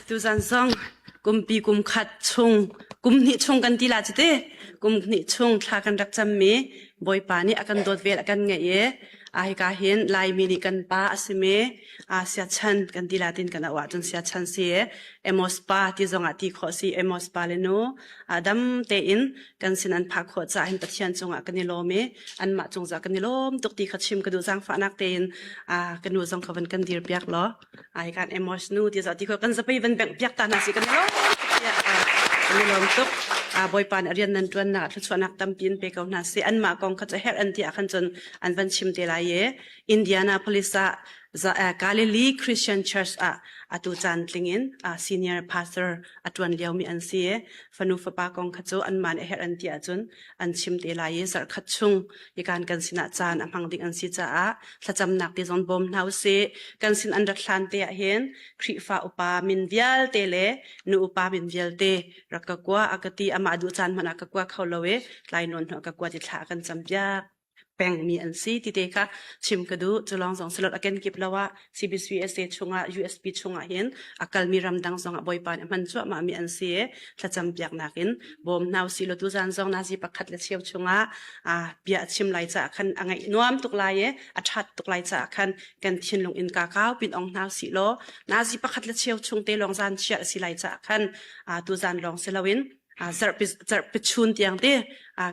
Tuzan zong kumpi kum khat chung kum hnih chung kan ti la cu ti kum hnih chung thla kan rak cammi Bawipa nih a kan dawt vel a kan ngeih i a hika hin Laimi nih kan pa a simi siachan kan ti la tin kan auh ahcun siachan si Amos pa ti zongah ti khawh si Amos pa le nu dam tein kan sin an phak khawh caah hin Pathian cungah kan i lawm i anmah cung zah kan i lawm tuk ti kha chim ka duh zaangfahnak tein ka nu zong kha van kan dir piak law ai kan Amos nu ti zah ti kho kan zapei van bengh piak ta hna si kan i lawm kan i lawm tuk Bawipa nih rian nan ṭuannak thluachuahnak tampi in pe ko hna seh anmah kong kha cu herh an ti ah khan cun an van chim te lai i Indianapolis ah Galilee Christian Church ah atu caan tling in senior pastor a ṭuan liomi an si i fanu fapa kong kha cu anmah nih herh an ti ahcun an chim te lai i zarhkhat chung hikan kan sinah caan a hmang ding an si caah thlacamnak te zong bawm hna usih. Kan sin an rat hlan te ah hin Khrihfa upa min vialte le nu upa min vialte rak ka kua a ka ti amah duh caan hmanh ah ka kua kho lo i tlai nawn hnu ka kua ti thla a kan cam piak pengmi an si ti te kha chim ka duh. Cu lawng zong silot a kenkip lo ah CBCUSA chungah USB chungah hin a kalmi ramdang zongah Bawipa nih a hman cuahmah mi an si i thlacam piaknak in bawm hna usih law tuzan zong nazi pakhat le cheu chungah bia a chim lai caah khan a ngaih nuam tuk lai i a ṭhat tuk lai caah khan kan thinlung in ka kau pin ong hna usih law nazi pakhat le cheu chung te lawng zan chiah a si lai caah khan tuzan lawng si loin zarhpi zarhpi chun tiang te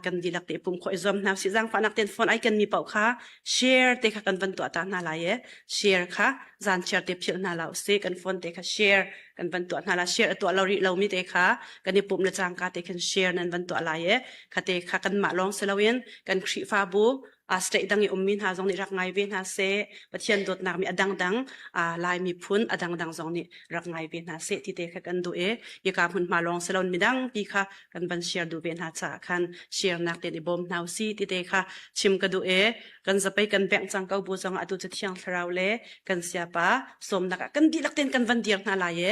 kan dihlak te pum khawh i zuam hna usih zaangfahnak ten phone ai ken mi paoh kha share te kha kan van tuah ta hna lai e share kha zan share te philh hna la usih kan phone te kha share kan van tuah hna la share a tuah lo rih lomi te kha kan i pumh le cangka te khan share nan van tuah lai e kha te kha kan mah lawng si loin kan Khrihfabu state dang i ummi hna zong nih rak ngai ve hna seh Pathian dawtnak mi a dangdang Lai miphun a dangdang zong nih rak ngai ve hna seh ti te kha kan duh i hika hmunhma lawng si loin midang pi kha kan van share duh ve hna caah khan share nak ten i bawm hna usih ti te kha chim ka duh i kan zapei kan bengh cang ko bu zong atu cu thiang thlarau le kan siapa sawmnak ah kan dihlak ten kan van dir hna lai i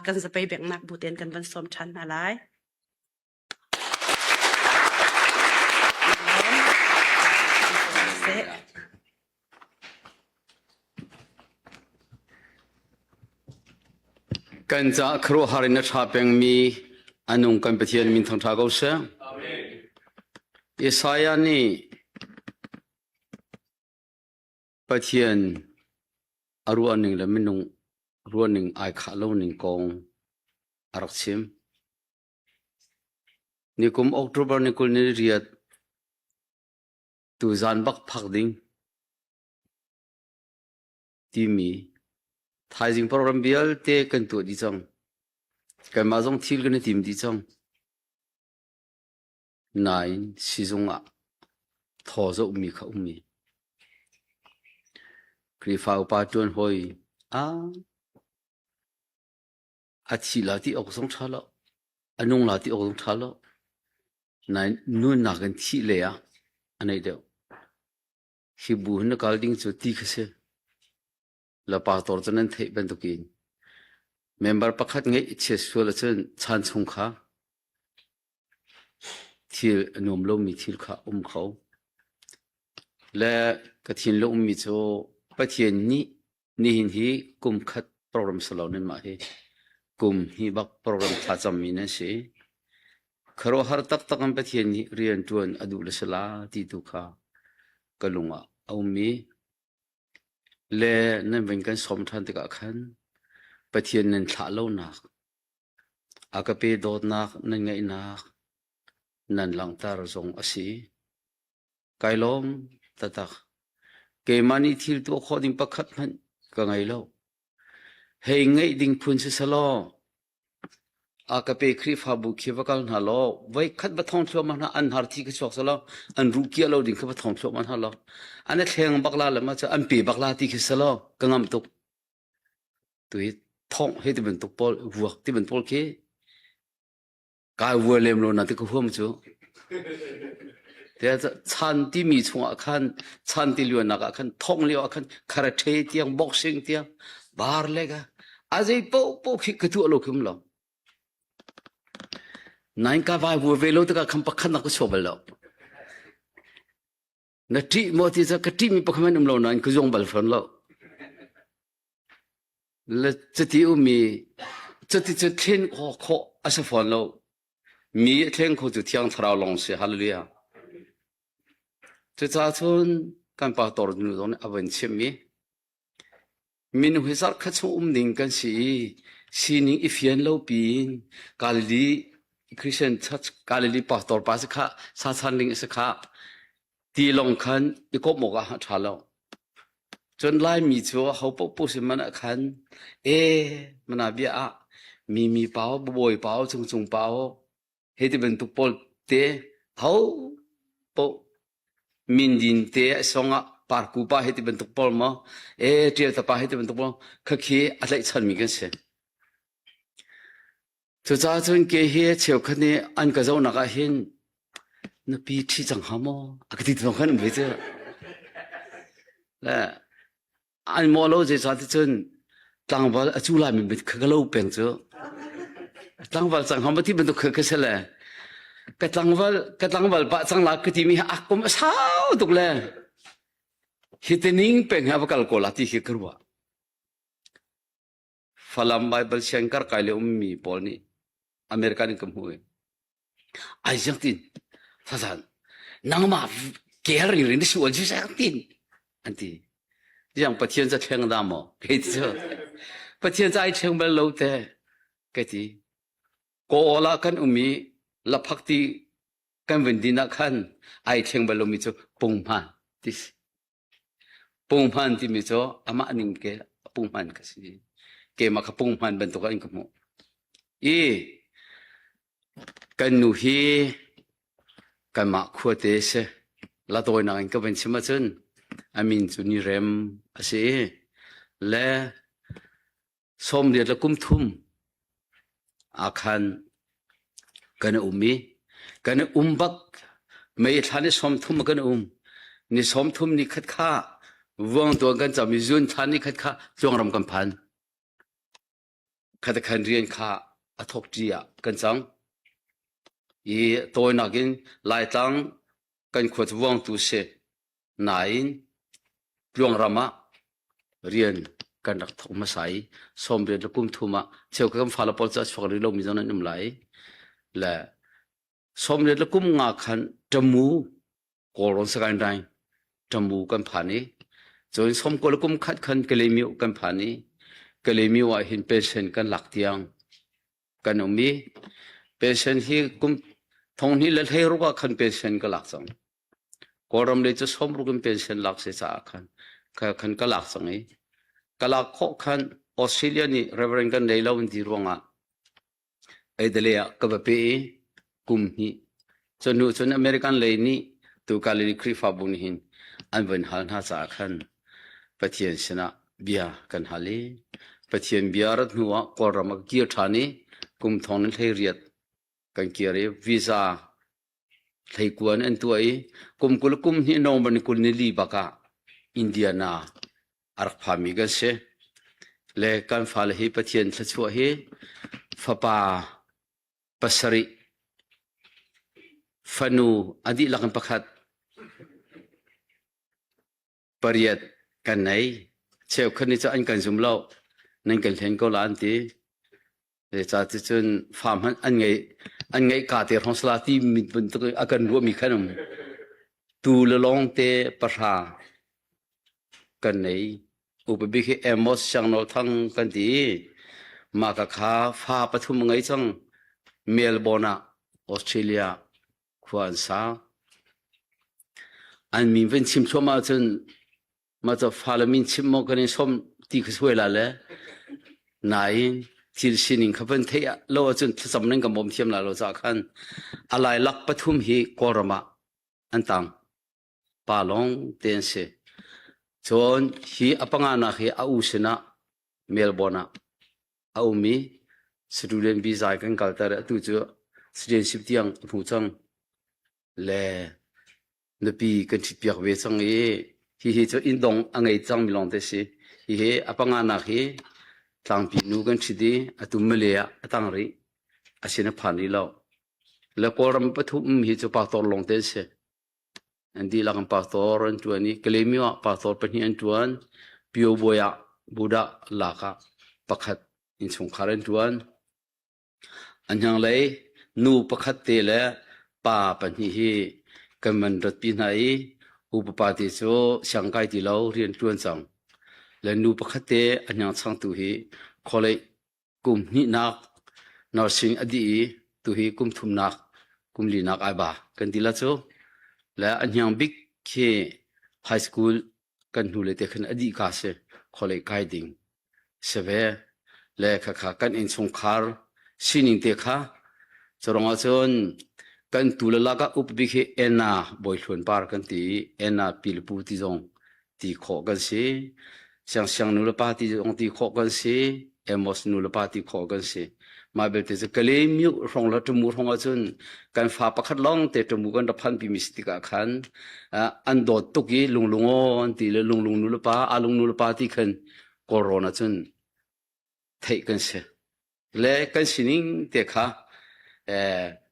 kan zapei benghnak bu ten kan van sawm ṭhan hna lai. Kan caah khuaruahhar in a ṭha pengmi a nung kan Pathian min thangṭha ko seh. Isaiah nih Pathian a ruahning le minung ruahning ai khah loning kong a rak chim. Nikum October ni 20 ni riat tuzaan bak phak ding timi thaizing program vialte kan tuah dih cang. Kanmah zong thil kan i tim dih cang. Nain sizung ah thaw zohmi kha ummi. Khrihfa upa ṭuan hawi ah A thi la ti awk zong ṭha lo. A nung la ti awk zong ṭha lo. Nain nunnak in thih lei ah a neih deuh. Hi bu hin na kal ding cu ti kha si. La pastor cu nan theih bantukin member pakhat ngeih chiat sual ahcun chan chung kha thil a nuam lomi thil kha um kho. Le ka thinlung ummi cu Pathian nih Nihin hi kum khat program si lo nan mah hi kum hi bak program thlacammi nan si. Khuaruahhar taktak in Pathian nih rian ṭuan a duh le si la ti tu kha ka lung ah a um i le nan van kan sawm ṭhan tikah khan Pathian nan thlah lonak, a ka pe dawtnak nan ngeihnak nan langhter zong a si. Kai lawm taktak. Keimah nih thil tuah khawh ding pakhat hmanh ka ngei lo. Hei ngeih ding phun si selaw a ka pe Khrihfabu khi va kal hna law voi khat va thong thluahmah hna an har thi ka chuak selaw an ruh kia lo ding kha va thong thluahmah hna law an i thleng bak la le ma cu an pe bak la ti khi selaw ka ngam tuk. Tu hi thong he ti bantuk pawl vuak ti bantuk pawl khi Kai vua lem lo na ti ka huam cu. Te chan timi chungah khan chan ti luanak ah khan thong lio ah khan karate tiang boxing tiang bar le ka a zei po po khi ka tuah lo khim lo. Nain ka vai vua ve lo tikah khan pakhat nak ka chuak bal lo. Na ṭih maw ti cu ka ṭihmi pakhat hmanh um lo nain ka zuang bal fawn lo. Le cuti ummi Cuti cu thlen khawh a si fawn lo. Mi a thleng kho cu Thiang Thlarau lawng si. Hallelujah. Cucaah cun kan pastor nu zong nih a van chimh i minung hi zarhkhat chung um ding kan si i sining i fian lo piin Galilee Christian Church Galilee pastor pa si kha sa chan ding a si kha ti lawng khan i kawmh awk ah a ṭha lo. Cun Laimi cu ho paohpaoh sin man ah khan e mana bia ah mimi pau, babawi pau, cungcung pau hei ti bantuk pawl te ho paoh mindin te a song ah parku pa hei ti bantuk pawl maw e ṭial ta pa hei ti bantuk pawl khakhi a tlaihchanmi kan si. Cucaah cun ke hi cheukhat nih an ka zohnak ah hin nupi ṭhi cang hnga maw a ka ti zong khan um ve cu. Le an maw lo zeicah ti cun tlangval a cu laimi mit kha ka lo peng cu. Tlangval cang hnga maw ti bantuk kha ka si le ka tlangval ka tlangval pah cang la ka timi hi a kum a sau tuk le hi te ning peng hi a va kal ko la ti khi ka ruah. Falam Baibal sianginn karkai le ummi pawl nih American in ka hmuh i ai siang tin fazan nangmah kel ring ring na sual cu siang tin an ti. Ziang Pathian ca thleng da maw? Kei ti cu Pathian ca ai thleng bal lo te ka ti. Kawl ah kan um i laphak ti kan vun din ah khan ai thleng bal lomi cu punghman ti si. Punghman timi cu amah ning ke punghman ka si. Keimah kha punghman bantuk ah in ka hmuh. I kan nu hi kanmah khuate si. Latawinak in ka van chim ahcun a min cu Ni Rem a si i le 18 le kum thum ah khan kan i um i kan i um bak mei thla ni 30 kan um ni 30 ni khat kha vuang tuan kan cam i zun thla ni khat kha tluangram kan phan khat khan rian kha a thok ṭi ah kan cang i tawinak in Laitlang kan khua cu vuangtu si Nain tluangram ah rian kan rak thawk hmasa i 18 le kum thum ah cheukhat kan fale pawl cu a chuak rih lomi zong an um lai. Le 18 le kum nga khan Tamu Kawlrawn Sagaing Raing Tamu kan phan i cun 19 le kum khat khan Kalaymyo kan phan i Kalaymyo ah hin pension kan lak tiang kan um i pension hi kum thong hnih le 16 ah khan pension ka lak cang. Kawlram lei cu 60 in pension lak si caah khan khan ka lak cang i ka lak khawh khan Australia nih Reverend kan nei lo an ti ruangah Adelaide ah ka va pe i kum hnih cu hnu cun American lei nih tu Galilee Khrihfabu nih hin an van hal hna caah khan Pathian sinah bia kan hal i Pathian bia rat hnu ah Kawlram ah ka kir ṭhan i kum thong in 18 kan kir i visa Hleikuan an tuah i kum 20 kum hnih November ni 24 bak ah Indiana a rak phami kan si. Le kan fale hi Pathian thluachuah hi fapa pasarih, fanu a dihlak in pakhat, pariat kan nei. Cheukhat nih cun an kan zum lo. Nan kan hlen ko la an ti. Zeicahticun fa hmanh an ngei an ngeih ka te hrawng sala ti mi bantuk a kan ruahmi khan um. Tu le lawng te pahra kan nei. Upa bik hi Amos Siangnawl Thang kan ti i mah ka kha fa pathum a ngei cang. Melbourne ah Australia khua an sa. An min van chim thluahmah ahcun Mah cu fale min chimh maw kan in sawm ti kha suai la le nain thil sining kha van theih lo ahcun thlacam nan kan bawm thiam la lo caah khan a lailak pathum hi Kawlram ah an tang pa lawng te an si. Cun hi a panganak hi a u sinah Melbourne ah a um i student visa kan kalter atu cu citizenship tiang a hmu cang le nupi kan ṭhitpiak ve cang i hihi cu inndong a ngei cangmi lawngte si. Hihi a panganak hi tlangpi nu kan ṭhit i atu Malay ah a tang rih. A sin a phan rih lo. Le Kawlram pathum hi cu pastor lawngte an si. An dihlak in pastor an ṭuan i Kalaymyo ah pastor pahnih an ṭuan. Pyobawi ah Buddha lak ah pakhat innchungkhar an ṭuan. A hnanglei nu pakhat te le pa pahnih hi kan van ratpi hna i upa te cu siangkai ti lo rian ṭuan cang. Le nu pakhat te a hniang changtu hi college kum hnihnak nursing a dih i tuhi kum thumnak kum linak ai ba kan ti la cu. Le a hniang bik khi high school kan hnu le te khan a dih ka si college kai ding si ve. Le khakha kan innchungkhar sining te kha curang ahcun kan tu le lak ah upa bik hi Anna Bawi Hluan Par kan ti i Anna pi le pu ti zong ti khawh kan si. Siangsiang nu le pa ti zong ti khawh kan si. Amos nu le pa ti khawh kan si. Mah belte cu Kalaymyo hrawng le Tamu hrawng ahcun kan fa pakhat lawng te Tamu kan rak phanpi mi si tikah khan an dawt tuk i lunglung aw an ti le lunglung nu le pa alung nu le pa ti khan Kawlrawn ahcun theih kan si. Le kan sining te kha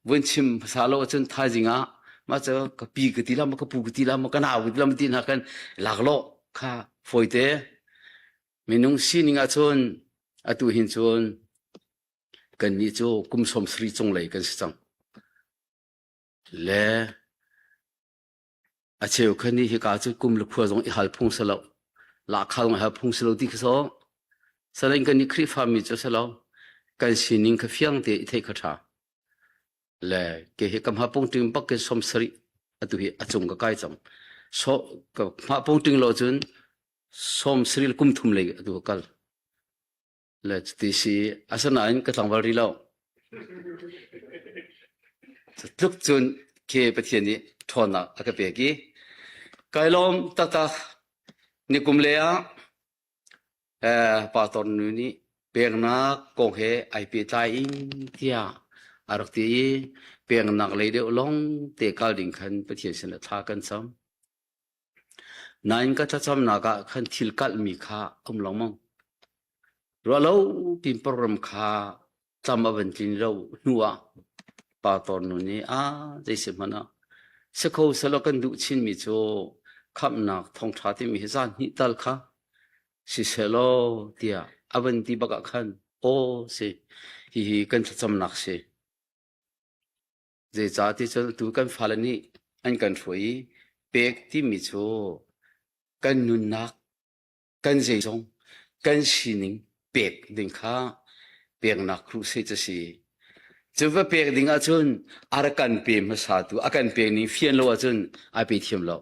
vun chim hmasa lo ahcun thaizing ah mah cu ka pi ka ti la maw ka pu ka ti la maw ka nau ka ti la maw ti hna khan laklawh kha fawite minung sining ahcun atu hin cun kannih cu kum 70 cunglei kan si cang. Le A cheu kha nih hika cu kum le khua zong i hal phung si lo. Lahkhal ngai hal phung si lo ti khi so. Salain kan nih Khrihfa mi cu si lo. Kan sining kha fiang te i theih kha ṭha. Le ke hi ka hma pung ting bak ke som sarih atu hi a cung ka kai cang. So ka hma pung ting lo cun som sarih kum thum lei atu ka kal. Le cuti si asinain ka tlangval rih lo. Tluk cun ke Pathian nih ṭhawnnak a ka pek i kai lawm taktak. Nikum le ah eh, pastor nu nih peknak kong he ai pehtlai in tiah a rak ti i peknak lei deuh lawng te kal ding khan Pathian sinah thla kan cam. Nain ka thlacamnak ah khan thil kalhmi kha a um lengmang. Ruahlo pin program kha tlam a van tlin lo hnu ah pastor nu nih ah zei hmanh ah si kho selaw kan duh chinmi cu khamhnak thawngṭha timi hi zan hnih tal kha sisehlaw tiah a van ti bak ah khan aw si hihi kan thlacamnak si. Zeicahti cun atu kan fale nih an kan hruai i pek timi cu kan nunnak, kan zeizong, kan sining pek ding kha peknak crusade a si. Cu va pek ding ahcun a rak kan pe hmasatu, a kan pek ning fian lo ahcun ai pe thiam lo.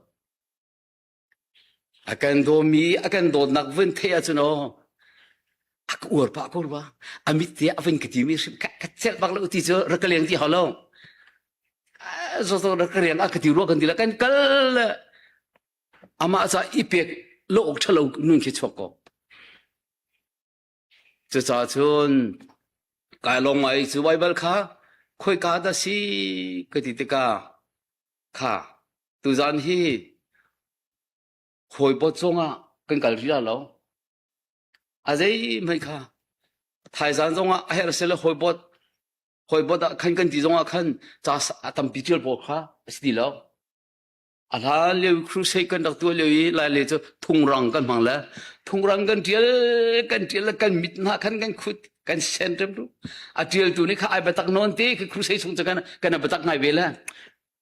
A kan dawmi, a kan dawtnak vun theih ahcun aw, a ka uar pah ko rua. A mit te a vun ka timi hrim ka ka celh bak lo ti cu rak ka leng ti hau lo. Zozo rak ka riang a ka ti rua kan ti la kan kal le amah ca i pek lo awk ṭhalo nun khi chuak ko. Cucaah cun kai lawng ngai cu Baibal kha khoika dah si ka ti tikah kha tuzan hi hawibawt zongah kan kal rih lo. A zeihmanh kha thaizan zongah a herh sile hawibawt hawibawt ah khan kan ti zongah khan ca a tampi ṭial pawl kha a si ti lo. A hlan lio crusade kan rak tuah lio i lai le cu thungrang kan hmang le thungrang kan ṭial kan ṭial le kan mit hna khan kan khut kan sen remru a ṭialtu nih kha ai biatak nawn te khi crusade chung cu kan kan biatak ngai ve le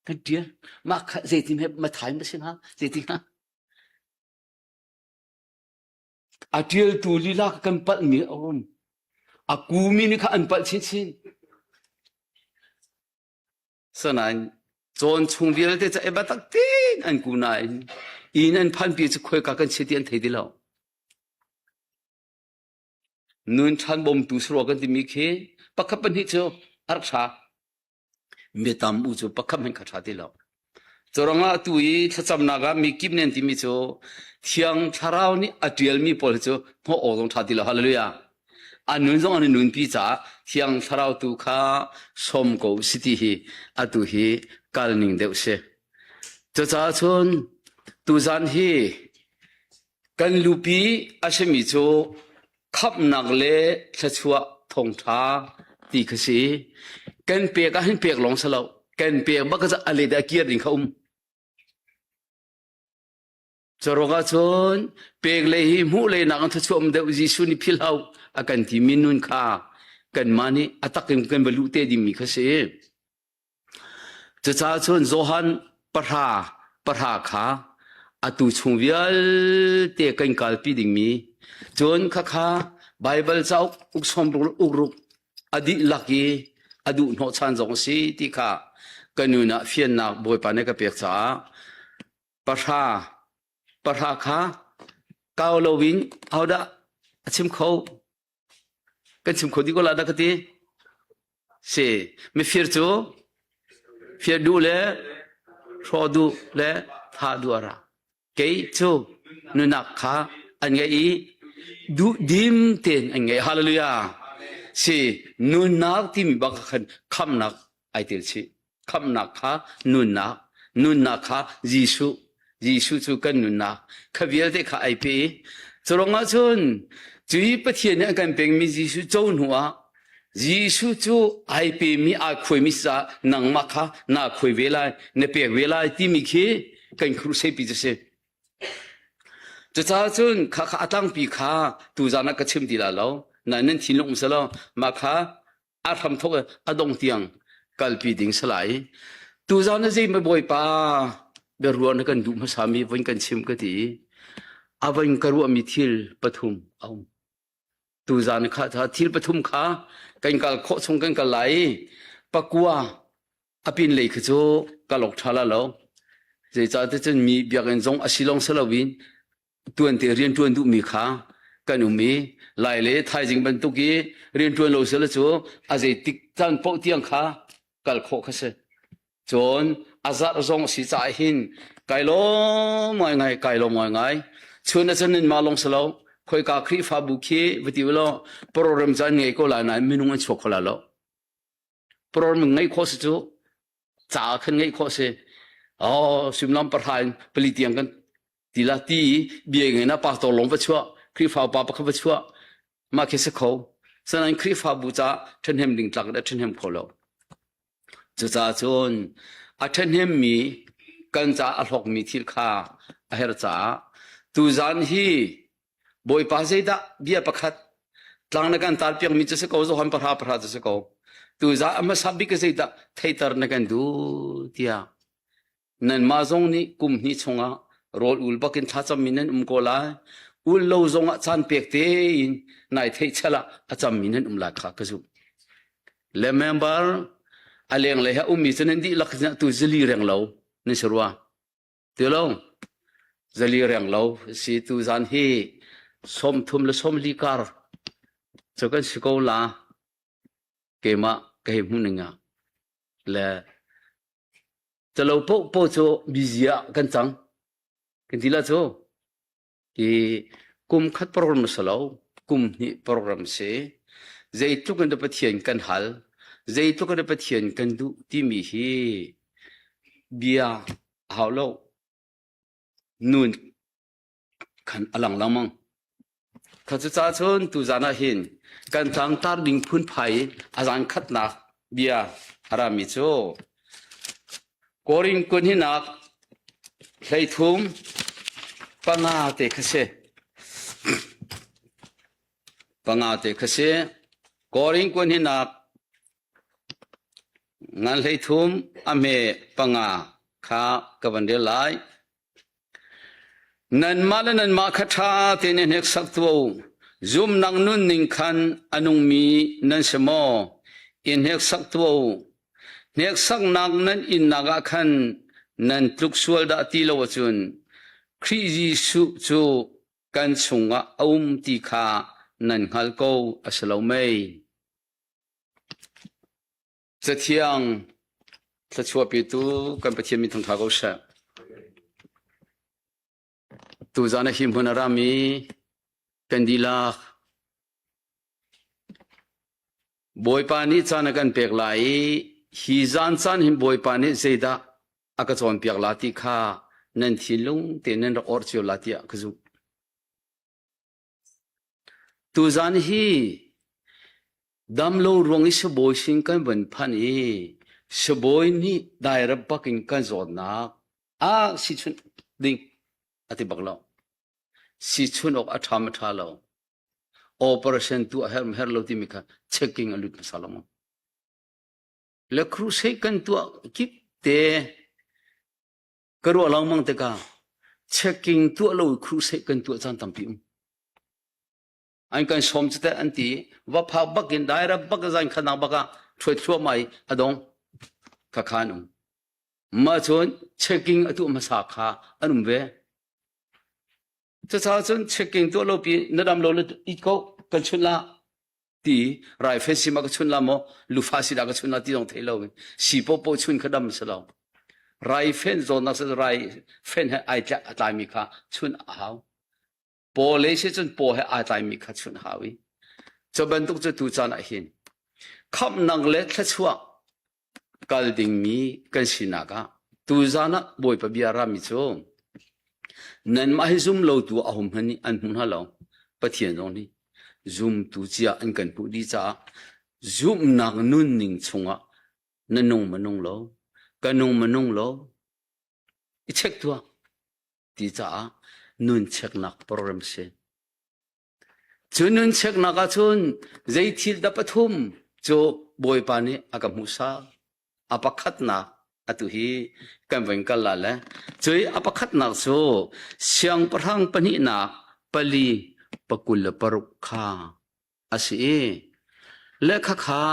kan ṭial mah kha zeitin he mathai ma sin ha zeitin ha a ṭialtu lila kan palh mi a um a kumi nih kha an palh chinchin Sanain cawn chung vialte cu ei biatak tein an ku nain inn an phanpi cu khoika kan si ti an thei ti lo. Nun ṭhan bawmtu sarua kan timi khi pakhat pahnih cu a rak ṭha. Mi tam u cu pakhat hmanh kha ṭha ti lo. Curuangah atu i thlacamnak ah mi kip nih an timi cu Thiang Thlarau nih a ṭialmi pawl hi cu hnawh awk zong ṭha ti lo. Hallelujah. A nun zong an i nunpi caah Thiang Thlarau tu kha sawm ko si ti hi atu hi kal ning deuh si. Cucaah cun tuzan hi kan lupi a simi cu khamhnak le thluachuah thawngṭha ti kha si. Kan pek ah hin pek lawng si lo. Kan pek bak kha a let a kir ding kha um. Curuang ahcun pek lei hi hmuh lei nak in thluachuah um deuh Jesuh nih philh hau a kan timi nun kha. Kanmah nih a tak in kan va luh te dingmi kha si. Cucaah cun Johan pahra pahra kha atu chung vialte kan kalpi dingmi cun khakha Baibal cauk uk sawm uk ruk a dihlak i a duh hnawhchan zong a si ti kha ka nun ah fiannak Bawipa nih ka pek caah pahra pahra kha kau loin hodah a chim kho kan chim kho dih ko la dah ka ti si mifir cu fir duh le hrawh duh le thah duh a ra kei cu nunak kha an ngeih i duhdim tein an ngeih hallelujah si nunnak timi bak khan khamnak ai tel chih khamnak kha nunnak nunnak kha Jesuh Jesuh cu kan nunnak kha vialte kha ai pe cu ruangah cun cui Pathian nih a kan pekmi Jesuh co hnu ah Jesuh cu ai pemi ai khuaimi caah nangmah kha naa khuai ve lai na pek ve lai timi khi kan crusade pi cu si. Cucaah cun kha kha a tlangpi kha tuzaan ah ka chim ti la lo. Nain nan thinlung um selaw mah kha a hramthok a dong tiang kalpi ding si lai. Tuzaan ah zei bawipa biaruah na kan duh hmasa mi von kan chim ka ti. A von ka ruahmi thil pathum a um. Tuzaan kha thil pathum kha kan kal khawh chung kan kal lai i pakua a pin lei khi cu kal awk ṭha la lo. Zeicah cun mi biakinn zong a si lawng si loin tuante rianṭuan duhmi kha kan um i lai le thaizing bantuk i rianṭuan lo sila cu a zeitik caan paoh tiang kha kal khawh kha si. Cun a zarh zong a si caah hin kai lawm ngaingai kai lawm ngaingai. Chun a cun nan mah lawng si lo khoika Khrihfabu khi va ti ulaw program cu an ngei ko lai nain minung an chuak kho lai lo. Program ngeih khawh si cu ca khan ngeih khawh si. Oh, suimilam pahra in pali tiang kan ti la ti i bia ngei na pastor lawng va chuah Khrihfa upa pakhat va chuah mah khi si kho. Sanain Khrihfabu caah ṭhahnem ding tlak in a ṭhahnem kho lo. Cucaah cun a ṭhahnemmi kan caah a hlawkmi thil kha a herh caah tuzaan hi Bawipa zeidah bia pakhat tlang na kan tarpiakmi cu si ko Johan pahra pahra cu si ko tuzaan a hmasa bik zeidah theiter na kan duh tiah Nanmah zong nih kum hnih chungah rawl ul bakin thlacammi nan um ko lai. Ul lo zongah caan pek tein nai theih chel ah a cammi nan um lai kha ka zumh. Le member a lenglei he ummi cu nan dihlak tu zali reng lo nan si rua. Ti lo zali reng lo si tu zan hi 30 le 40 kar cu kan si ko la keimah ka hei hmuh ning ah le Calo paohpaoh cu busy ah kan cang. Kan ti la cu. Hi kum khat program si lo, kum hnih program si. Zeitluk in Pathian kan hal, zeitluk in Pathian kan duh timi hi bia a hau lo. Nun khan a lang lengmang. Kha cun tuzan ah hin kan tlangtar ding phunphai a zan khatnak bia a rami cu Korin kun hinak 13 panga te kha si. Panga te kha si. Korin kun hinak ngan 13 a hme panga kha ka van rel lai. Nanmah le nanmah kha ṭha tein i hneksak tuah u. Zumhnak nunning khan a nungmi nan si maw? I hneksak tuah u. Hneksaknak nan innak ah khan nan tluk sual dah ti lo ahcun Khrih Jesuh cu kan chungah a um ti kha nan hngal ko a si lo mei? Cathiang thluachuah petu kan Pathian min thangṭha ko seh. Tuzaan a hi hmun a rami kan dihlak Bawipa nih caan a kan pek lai i hi zan caan hin Bawipa nih zeidah a ka cawnpiak la ti kha nan thinlung tein nan rak orh cio la tiah ka zumh. Tuzaan hi damlo ruang i sibawi sin kan van phanh i sibawi nih dairep bak in kan zawtnak ah sichunh ding a ti bak lo. Sichunh awk a ṭha ma ṭha lo. Operation tuah her her lo timi kha checking a lut hmasa lo maw? Le crusade kan tuah kip te ka ruah lengmang tikah checking tuah lo crusade kan tuah caan tampi um. An kan sawm cu teh an ti va phak bak in daira bak zan khanak bak ah ṭhuai thluahmah i a dong kha kha an um. Mah cun checking a tuah hmasa kha an um ve. Cucaah cun checking tuah lo pi na dam lo le it ko kan chunh la ti raifen si ma ka chun la maw lufa si dah ka chun la ti zong thei lo si popo chun kha dam si lo raifen zawnnak si raifen he ai tlak a tlai mi kha chun a hau paw le si cun paw he ai tlai mi kha chun hau i cu bantuk cu tu caan ah hin khamhnak le thluachuah kal dingmi kan sinak ah tuzan ah Bawipa bia rami cu nanmah hi zum lotu a hum hmanh nih an hmu hna lo Pathian zong nih zumtu cia an kan hmuh dih caah zumhnak nunning chungah na nung ma nung lo ka nung ma nung lo i check tuah ti caah nun cheknak program si. Cu nun cheknak ahcun zei thil dah pathum cu Bawipa nih a ka hmuhsak. A pakhatnak atu hi kan van kal la le cui a pakhatnak cu siangpahrang pahnihnak pali pakul le paruk kha a si i le khakha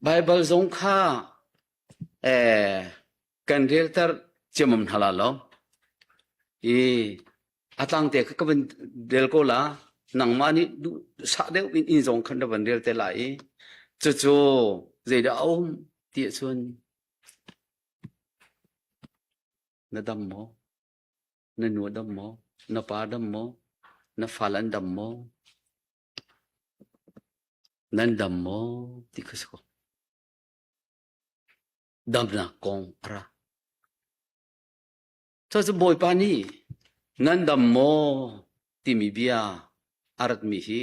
Baibal zong kha eh kan relter ciamam hna la lo i a tlangte kha ka van rel ko la nangmah nih duh sah deuh in inn zong khan na van rel te lai i cucu zeidah a um ti ahcun na dam maw na nu a dam maw na pa dam maw na fal an dam maw nan dam maw ti kha si ko damnak kong a ra Cucu Bawipa nih nan dam maw timi bia a ratmi hi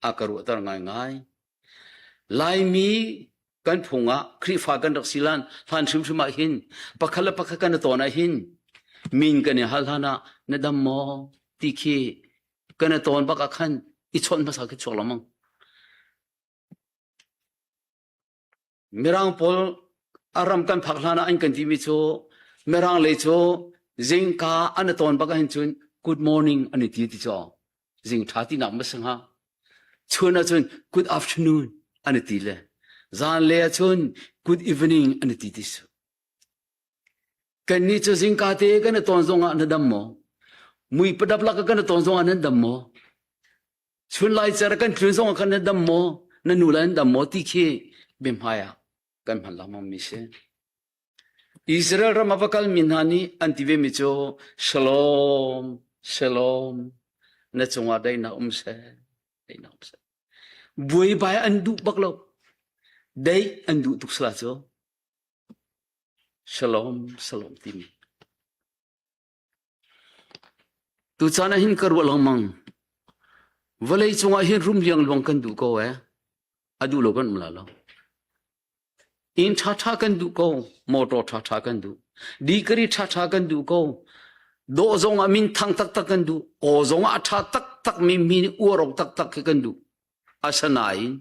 a ka ruahter ngaingai. Laimi kan phung ah Khrihfa kan rak si lan hlan hrimhrim ah hin pakhat le pakhat kan i tawn ah hin min kan i hal hlan ah na dam maw ti khi kan i tawn bak ah khan i chawnh hmasa khi chuak lengmang. Mirang pawl a ram kan phak hlan ah an kan timi cu Mirang lei cu zingka an i tawn bak ahhin cun good morning an i ti ti cu zing ṭha tinak ma si hnga. Chun ahcun good afternoon an i ti le zanlei ahcun good evening an i ti ti su. Kannih cu zingka te kan i tawn zong ah na dam maw? Mui padap lak kan i tawn zong ah nan dam maw? Chun lai cer kan tlun zong ah khan na dam maw? Na nu le an dam maw ti khi biahmai ah kan hman lengmang mi si. Israel ram a va kalmi hna nih an ti ve mi cu Shalom, Shalom, na cungah daihnak um seh, daihnak um seh. Buaibai an duh bak lo. Daih an duh tuk sala cu. Shalom, shalom timi. Tucaan ah hin ka ruah lengmang. Vawlei cungah hin rum liangluang kan duh ko eh. A duh lo kan um la lo. Inn ṭhaṭha kan duh ko. Motor ṭhaṭha kan duh. Degree ṭhaṭha kan duh ko. Dawh zong ah min thang taktak kan duh. Aw zong ah a ṭha taktak mi mi nih uar awk taktak khi kan duh. Asinain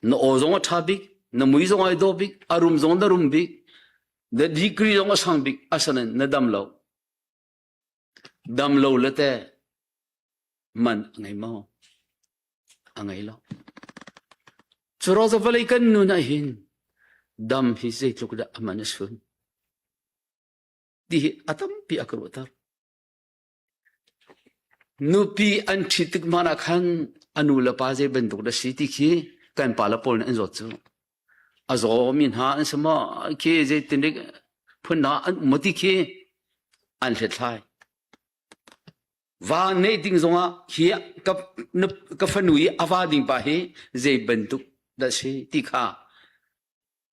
na aw zong a ṭha bik, na mui zong ai dawh bik, a rum zong na rum bik, na degree zong a sang bik, asinain na dam lo. Dam lo le teh man a ngei maw? A ngei lo. Cu ruang vawlei kan nun ah hin dam hi zeitluk dah a man a sun ti hi a tampi a ka ruahter. Nupi an ṭhit tik hmanh ah khan a nu le pa zei bantuk dah si ti khi kan pa le pawl nih an zawt cu. A zawmi hna an si maw khi zeitin dik phun hna an um maw ti khi an hlethlai. Va neih ding zongah hi ka, ka fanu i a va ding pa hi zei bantuk dah si ti kha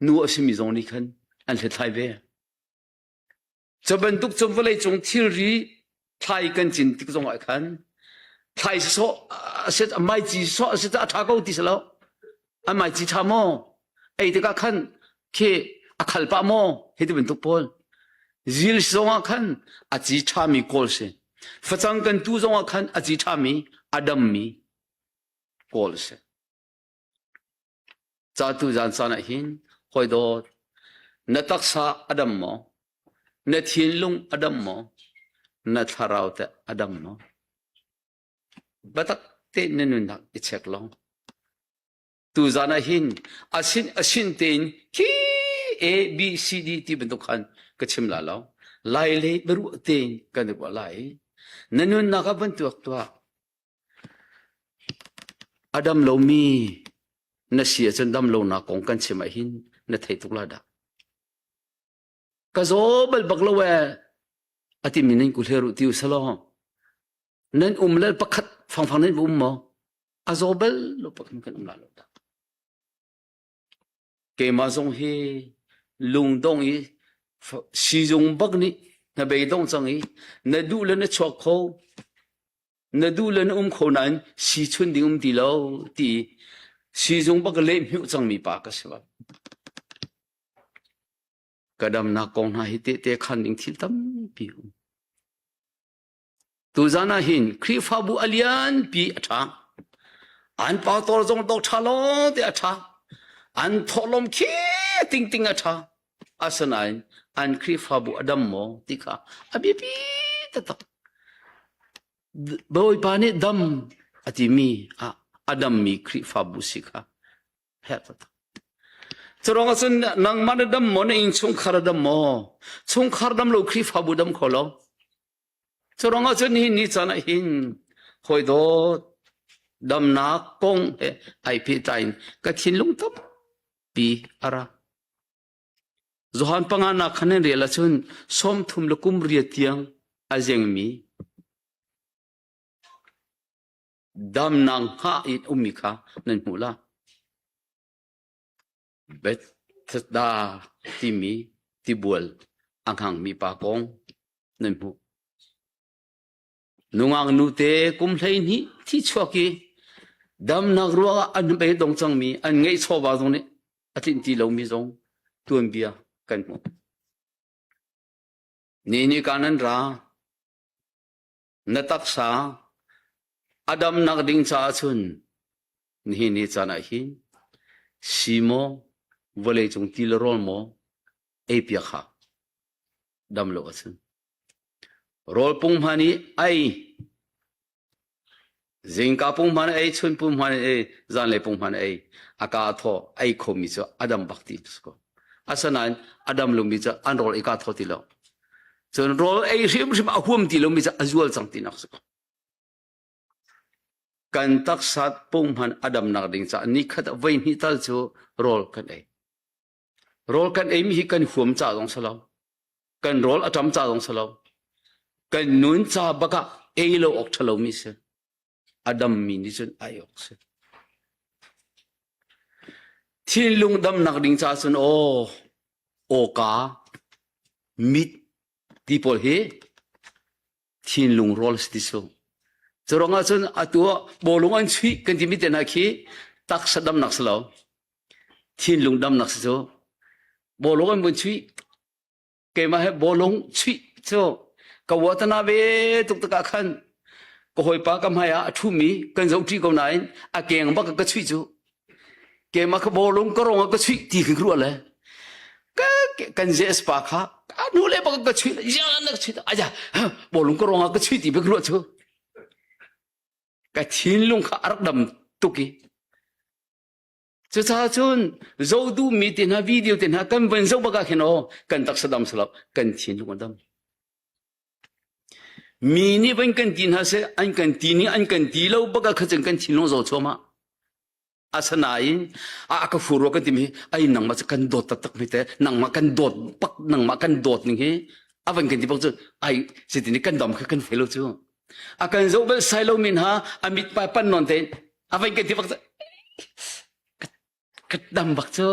nu a simi zong nih khan an hlethlai ve. Cu bantuk cun vawleicung thilri thlai kan cin tik zongah khan thlai sawh a si maici sawh a si a ṭha ko ti si lo. An maici ṭha maw? Ei tikah khan khi a khal pah maw? Hi ti bantuk pawl. Zil zongah khan a ci ṭhami kawl si. Facang kan tu zong ah khan a ci ṭhami, a dammi kawl a si. Ca tu zan caan ah hin hawi dawt na taksa a dam maw? Na thinlung a dam maw? Na thlarau teh a dam maw? Biatak tein na nunnak i check law. Tuzan ah hin asin asin tein khi A B C D ti bantuk khan ka chim la lo. Lai le biaruah tein kan i ruah lai. Na nunnak ah van tuak tuah. A dam lomi na si ahcun dam lonak kong kan chim ah hin na thei tuk la dah. Ka zaw bal bak lo ee a timi nan ku hleru ti u selaw nan um le pakhat fangfang nan um maw? A zaw bal lo pakhat kan um la lo dah. Keimah zong hi lungdong i sizung bak nih hnabei dong cang i na duh le na chuak kho na duh le na um kho nain si chun ding um ti lo ti sizung bak leh hmiuh cangmi pa ka si bak. Ka damnak kong hna hi tehte khan ding thil tampi um. Tuzan ah hin Khrihfabu a lianpi a ṭha. An pastor zong dok ṭha lawng te a ṭha. An thawhlawm khi tingting a ṭha. Asinain an Khrihfabu a dam maw ti kha a biapi taktak. Bawipa nih dam a timi ah a dammi Khrihfabu si kha herh taktak. Curuang ahcun nangmah na dam maw na innchungkhar a dam maw? Chungkhar dam lo Khrihfabu dam kho lo. Curuang ahcun nihin ni caan ah hin hawi dawt damnak kong he ai pehtlai in ka thinlung tampi a ra. Johan panga nak khan in rel ahcun 30 le kum riat tiang a zengmi damnak hngah in ummi kha nan hmuh la. Bethesda timi tibual a hngangmi pa kong nan hmuh. Nungak nute kum 12 thi chuak i damnak ruangah an beidong cangmi an ngeih chawva zong nih a tlinh ti lomi zong tuanbia kan hmuh. Ni ni ka nan ra na taksa a damnak ding caah cun nihin ni caan ah hin si maw vawlei cung ti le rawl maw ei piak ha dam lo ahcun rawl punghman i ei zingka punghman ei chun punghman ei zanlei punghman ei a ka thaw ei khomi cu a dam bak ti ko asanain a dam lomi cu an rawl ei ka thaw ti lo Cun rawl ei hrimhrim a huam ti lomi cu a zual cang tinak si ko. Kan taksa punghman a damnak ding caah nikhat ah voi hnih tal cu rawl kan ei. Rawl kan eimi hi kan huam ca zong si lo. Kan rawl a ṭam ca zong si lo. Kan nun ca bak ah ei lo awk ṭha lomi si. A dammi nih cun ai awk si. Thinlung damnak ding caah cun aw, awka, mit ti pawl hi thinlung rawl si ti su. Cu ruangah cun atu ah bawlung an chuih kan timi te hna khi taksa damnak si lo. Thinlung damnak si cu. Bawlung an vun chuih keimah he bawlung chuih cu ka watana ve tuk takah khan ka hawipa ka hmai ah a ṭhumi kan zohṭi ko nain a keng bak ka chuih cu keimah ka bawlung ka rong ah ka chuih ti khi ruah le ka kan JS pa kha a hnu le bak ka chuih ya na ka chuih aja bawlung ka rong ah ka chuih ti bak ruah cu ka thinlung kha a rak dam tuk i Cucaah cun zoh duhmi te hna video te hna kan van zoh bak ah khin aw kan taksa dam silo kan thinlung a dam. Mi nih van kan ti hna seh an kan ti ning an kan ti lo bak ah kha cun kan thinlung zo chuahmah. Asinain a ka fur rua kan timi hi ai nangmah cu kan dawt taktak mi te nangmah kan dawt bak nangmah kan dawt ning hi a van kan ti bak cu ai zeitin kan dam kha kan thei lo cu a kan zoh bal sai lo min ha a mit pa pan non te a van kan ti bak ka dam bak cu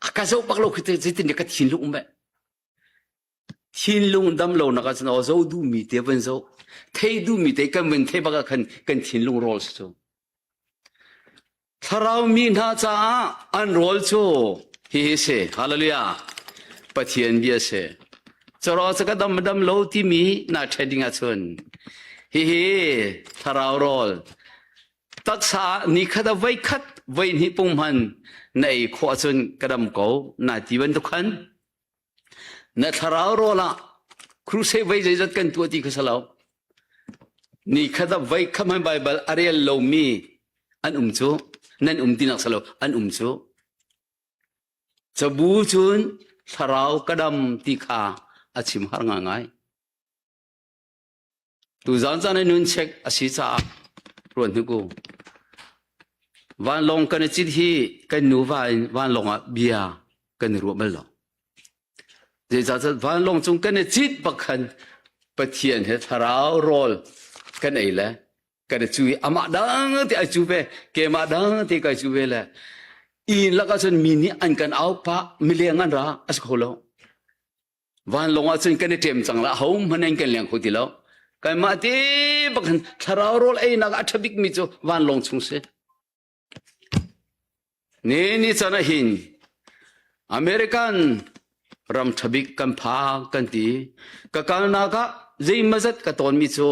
a ka zoh bak lo khi zeitin ka thinlung um thinlung dam lo nak ah cun zo duh mi te van zo thei duh mi te kan van thei bak ah khan kan thinlung rawl si cu Thlarau mi hna caah an rawl cu hihi si. Hallelujah. Pathian bia si. Coro cu ka dam dam lo timi na ṭhen ding ahcun hihi thlarau rawl taksa ni khat a voi khat voi hnih punghman na ei khawh ahcun ka dam ko na ti bantuk khan na thlarau rawl ah crusade voi zeizat kan tuah ti kha si lo ni khat a voi khat hman Bible a rel lomi an um cu nan um tinak si lo an um cu Cabu cun thlarau ka dam ti kha a chim har ngaingai. Tuzaan caan i nun check a si caah ruat hnik u. Vanlawng kan i cit hi kan nuva in vanlawng ah bia kan i ruah bal lo. Zeicahtiah vanlawng cung kan i cit bak khan Pathian he thlarau rawl kan ei le kan i cu i amah dang te ai cu ve keimah dang te kai cu ve le inn lakah cun mi nih an kan au pah mileng an ra a si kho lo vanlawng ah cun kan i ṭem cang la ho hmanh in kan leng kho ti lo kanmah te bak hin thlarau rawl einak a ṭha bikmi cu vanlawng chung si Ni ni can ah hin American ram ṭha bik kan phak kan ti. Ka kalnak ah zeimazat ka tawnmi cu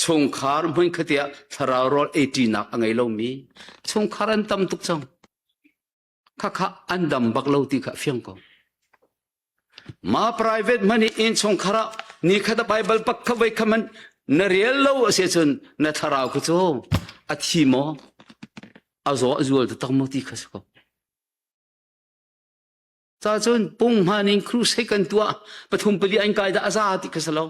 chungkhar hmunkhat ah thlarau rawl eiṭinak a ngei lomi chungkhar an tam tuk cang. Khakha an dam bak lo ti kha a fiang ko. Ma private hmanh i innchungkhar ah nikhat a Bible pakhat voi khat hmanh na rel lo a si ahcun na thlarau kha cu a thi maw a zaw a zual taktak maw ti kha si ko. Ca cun punghman in crusade kan tuah pathum pali an kai dah a za ti kha si lo.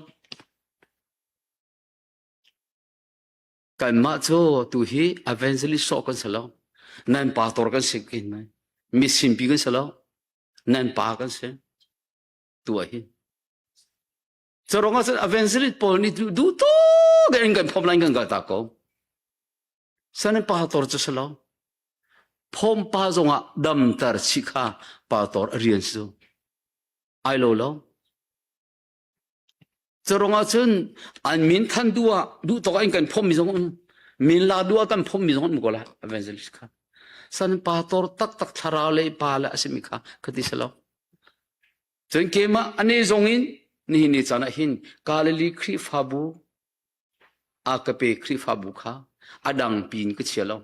Kanmah cu tu hi evangelist sawh kan si lo. Nan pastor kan si kin mai. Misimpi kan si lo. Nan pa kan si tuah hi carong ah cun evangelist pawl nih duh tuk in kan phom lai kan kal ta ko san pa tor cu si lo phom pa zongah damter chih kha pa tor a rian si ai lo lo Carong ahcun an min than duh ah duh tawk in kan phommi zong um min la duh ah kan phommi zong um ko la evangelist kha san pa tor taktak thlarau le pa le a simi kha khati si lo cun keimah ane zong in nihin ni caan ah hin Galilee Khrihfabu a ka pe Khrihfabu kha a dang pin ka chia lo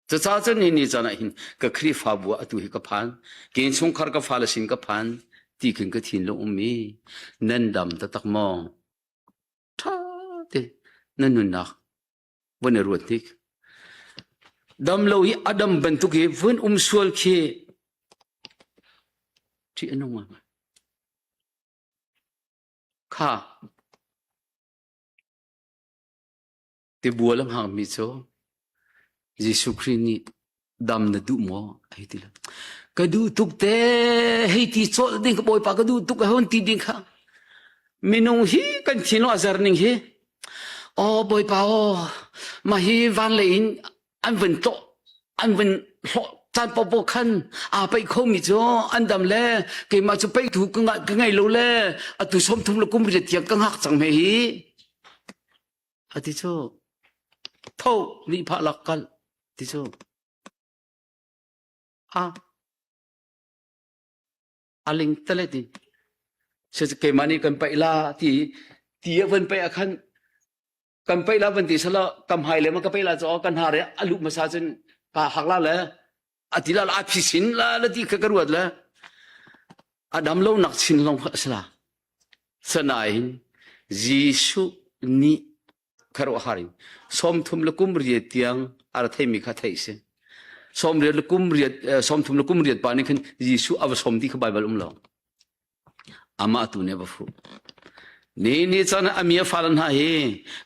Cucaah cun ni ni caan ah hin ka Khrihfabu ah atu hi ka phan. Ke chungkhar ka fale sin ka phan ti khin ka thinlung um i nan dam taktak maw? Ṭha te nan nunnak vun i ruat hnik. Dam lo i a dam bantuk i vun um sual khi ṭih a nung ngai. Kha Tibual a hngakmi cu Jesuh Khrih nih dam na duh maw? A hei ti lo. Ka duh tuk te hei ti cawlh ding ka bawipa ka duh tuk a hon ti ding kha minung hi kan thinlung a zer ning hi aw bawipa aw mah hi van lei in an vun tlawh an vun hlawh caan popo khan aa paih khomi cu an dam le keimah cu paihtu ka ka ngei lo le atu 30 le kum riat tiang ka ngak cang hme hi Ati cu tho nih phah lak kal ti cu a aling tale ti se keimah nih kan paih la ti ti a van paih ah khan kan paih la van ti sala kam hai le ma ka paih la cho kan ha re alu masa cun ka hak la le ati la a phi sin la la ti kha ka ruat le a dam lo nak chin long kha asla sanain Jesuh nih kharuahhar in 30 le kum riat tiang a ra theimi kha theih si sawm riat le kum riat 30 le kum riat pa nih khan Jesuh a va som ti kha Bible um lo amah tu nih a va fuh ni ni caan a mi a fale hna hi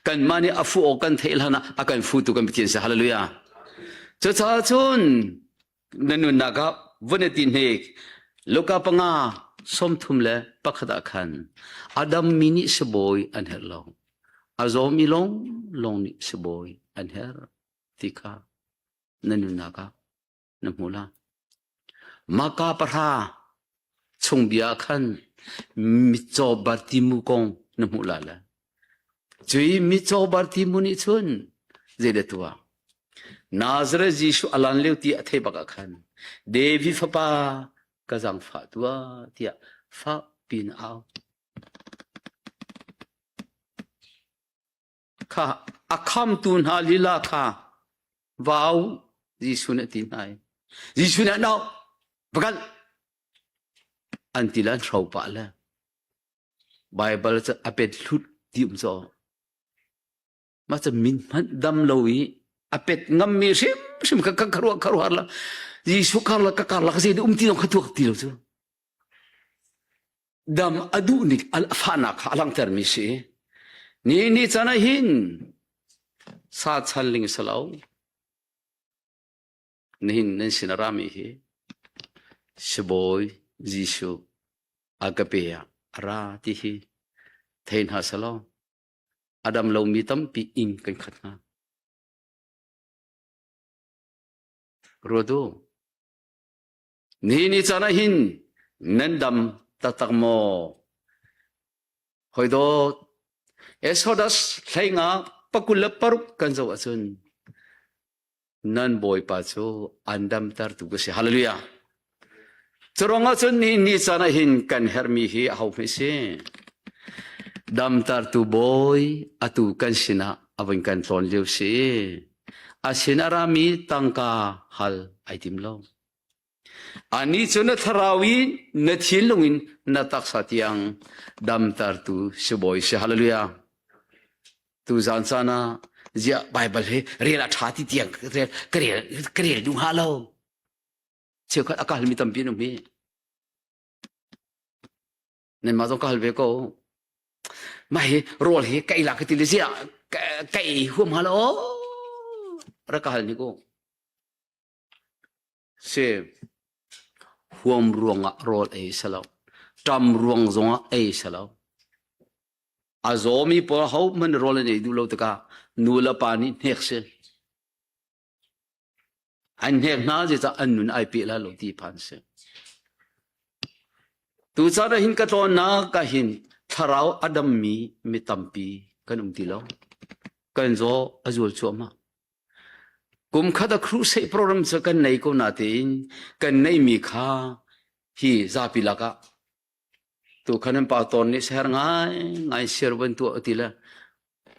kanmah nih a fuh awk kan theih hlan ah a kan futu kan Pathian si hallelujah cucaah cun na nunnak ah vun ti hnik Luka panga 31 ah khan Adam mi nih sibawi an herh lo a zawmi lawng lawng nih sibawi an herh ti kha na nunnak ah na hmu la. Maka pahra chung bia ah khan mitcaw Bartimu kong na hmuh la le. Cui mitcaw Bartimu nih cun zeidah tuah? Nazareth Jesuh a lan lio ti a theih bak ah khan David fapa ka zaangfah tuah tiah. Fak piin au. Kha a khamtu hna lila kha vau Jesuh nih a ti hna i Jesuh nih no va kal an ti le an hro pah le Baibal cu a pet hlut ti um caw mah cu min hmanh dam lo i a pet ngammi hrimhrim kha ka ruah ka ruah la Jesuh karlak ka karlak zei um ti zong kha tuak ti lo cu dam a duh nik a fahnak kha a langhtermi si. Ni ni caan ah hin sa chan ling si lo. Nihin nan sin a rami hi sibawi Jesuh a ka pe ah a ra ti hi thei hna selaw a dam lomi tampi inn kan khat hnga. Ruat u. Ni ni caan ah hin nan dam taktak maw? Hoi dawt, Exodus hleinga pakul le paruk kan zoh ahcun nan Bawipa cu an damtertu ka si. Hallelujah. Curuang ahcun ni ni caan ah hin kan herhmi hi aho hme si? Damtertu Bawi atu kan sinah a vun kan tlawn lio si. A sin a rami tangka hal ai tim lo. Anih cu na thlarau i na thinlung in na taksa tiang damtertu sibawi si. Hallelujah. Tu zan caan ah ziah Bible hi rel a ṭha ti tiang rel ka rel ka rel duh hnga lo. Cheukhat a kalmi tampi an um hi. Nanmah zong ka hal ve ko. Mah hi rawl hi ka ei la ka ti le ziah ka ei huam hnga lo. Rak ka hal ni ko. Si. Huam ruangah rawl ei si lo. Ṭam ruang zongah ei si lo. A zawmi pawl ho hmanh rawl an ei duh lo tikah nu le pa nih hnek si. An hnek hna zeicah an nun ai peh lai lo ti phan si. Tucaan ah hin ka tlawnnak ah hin thlarau a dammi mi tampi kan um ti lo. Kan zaw a zual cuahmah. Kum khat a crusade program cu kan nei ko natein kan neihmi kha hi zapi lakah tu khan an pa tawn nih ser ngai ngai siar van tuah ti le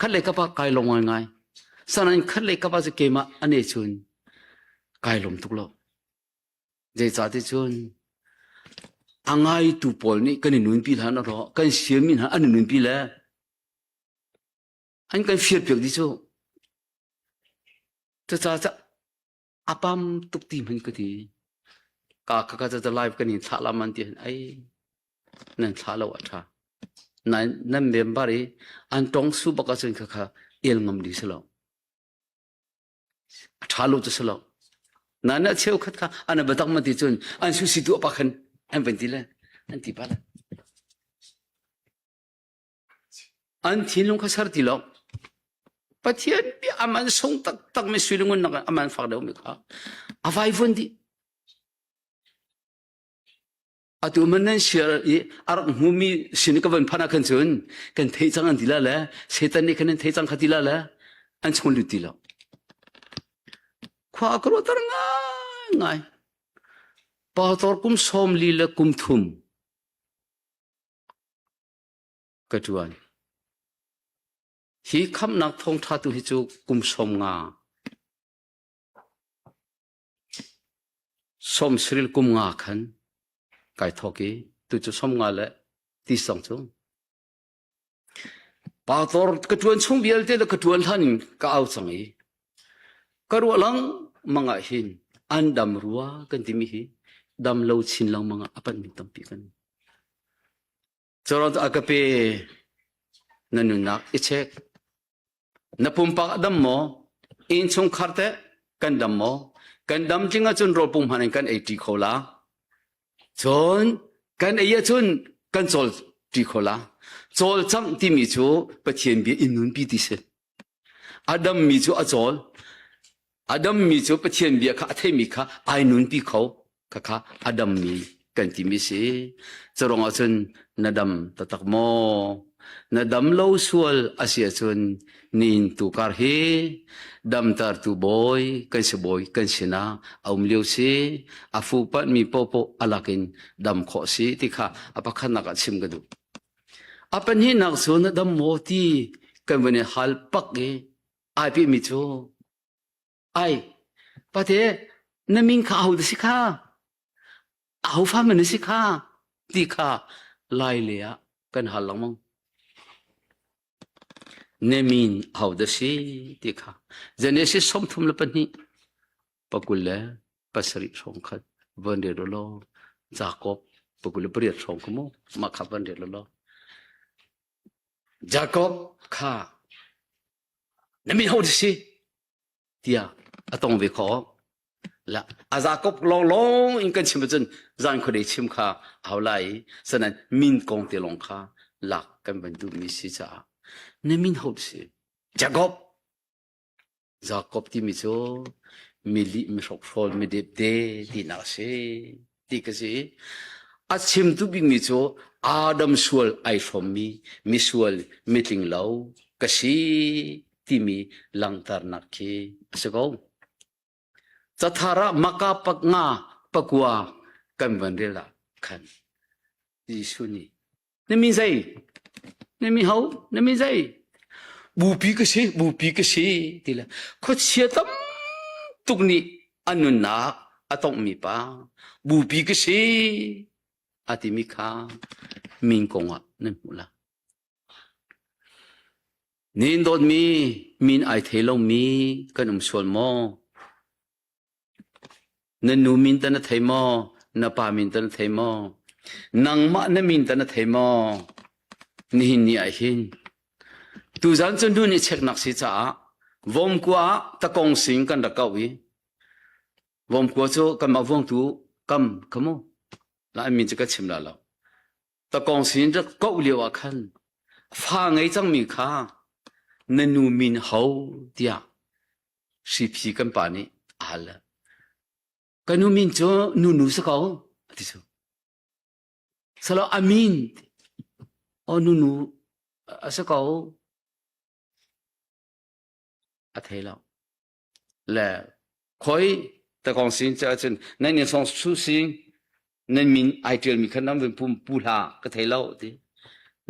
khat le kapa kai lom ngai ngai sanan khat le kapa cu keimah ane chun kai lom tuk lo zeicah ti cun a ngai tu pawl nih kan i nunpi hlan ro kan siami hna an i nunpi le an kan fir piak di cu cucaah a pam tuk ti hmanh ka ti ka ka ka ca live kan in thlah la man ti hin ai nan thlah lo a tha nan nan member i an tong su bak ahcun kha kha el ngam ding si lo a tha lo cu si lo nan a cheu khat kha an batak ma ti cun an su si tu pa khan an van ti le an ti pa le An thinlung kha ser ti lo. Pathian bia a man sung taktak mi sui lungun nak a man fak deuh mi kha a vaivun dih. Atu man nan share i a rak hmumi sin ka van phan ah khan cun kan thei cang an ti la le Satan nih khan an thei cang kha ti la le an chung lut ti lo. Khua ka ruahter ngai ngai. Pastor kum sawm li le kum thum ka ṭuan. Hi khamhnak thawngṭha tu hi cu kum sawm nga sawm saril kum nga khan kai thawk i tu cu sawm nga le ti song cu pastor ka ṭuan chung vialte le ka ṭuan hlan in ka au cang i ka ruah lang mang ah hin an dam rua kan timi hi dam lo chin lengmang ah a panh mi tampi kan Curuang a ka pe na nunnak i check. Na pumpak a dam maw? Innchungkhar teh kan dam maw? Kan dam tling ahcun rawl pum hman in kan ei ṭi kho la. Cun kan ei ahcun kan cawl ṭi kho la. Cawlcangh timi cu Pathian bia in nunpi ti si. A dammi cu a cawl. A dammi cu Pathian bia kha a theimi kha ai nunpi kho. Khakha a dammi kan timi si. Curuang ahcun na dam taktak maw? Na dam lo sual a si ahcun nihin tukar hi damtertu bawi kan si bawi kan sinah a um lio si a fuhpanh mi paohpaoh a lakin dam khawh si ti kha a pakhatnak ah chim ka duh. A pahnihnak cu na dam maw ti kan van i hal pak i ai pehmi cu ai pate na min kha aho dah si kha aho fa man na si kha ti kha lai le ah kan hal lengmang. Na min aho dah si ti kha Genesis 32 27 hrawng khat van rel law Jakob 28 hrawng kha mu mah kha van rel law Jakob kha na min ho si tiah a tong ve kho la a Jakob lawnglawng in kan chim ahcun zan khuadei chim kha a hau lai i sanan min kong te lawng kha lak kan van duhmi si caah na min ho si Jakob Jakob timi cu milih mihrokhrawl midepde tinak a si ti ka si. A chimtu bikmi cu Adam sual ai hrawmmi misual mitling lo ka si timi langhternak khi a si ko. Cathar ah Maka paknga pakua kan van rel ah khan Jesuh nih Na mi zei? Na mi ho? Na mi zei? Bupi ka si, bupi ka si ti le khuachia tam tuk nih an nunnak a tonghmi pa bupi ka si a timi kha min kong ah nan hmuh la. Nin dawtmi min ai thei lomi kan um sual maw? Na nu min ta na thei maw? Na pa min ta na thei maw? Nangmah na min ta na thei maw? Nihin ni ah hin tuzan cu nu nih cheknak si caah vomkua ah takong sing kan rak kau i vomkua cu kanmah vuangtu kam kha mu la min cu ka chim la lo takong sin rak koh lio ah khan fa ngei cangmi kha na nu min ho tiah Hriphi kan pa nih a hal. Ka nu min cu nunu si ko a ti cu. Salo a min o nunu a si ko a thei lo. Le khoi takong sin cu cun nan nin song su sing nan min ai tial mi khan nan vun pum pu hla ka thei lo ti.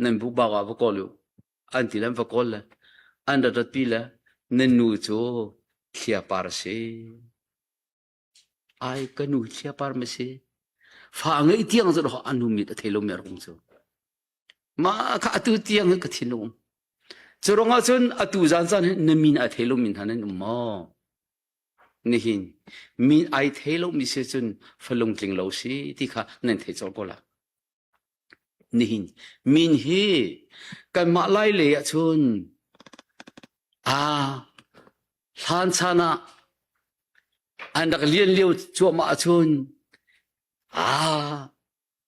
Nan bu ba wa va kawl u. An ti le an va kawl le an rat rat pi le nan nu cu thliapar a si. Ai ka nu thliapar ma si. Fa ngeih tiang cu an nu mit a thei lomi a rak um cu. Mah kha atu tiang hi ka thinlung um. Cu ruangah cun atu zan zan hi na min a thei lomi hna nan um maw? Nihin min ai thei lomi si cun falung tling lo si ti kha nan thei colh ko la. Nihin min hi kanmah lai lei ahcun aa hlan chan ah an rak lian lio cuahmah ahcun aa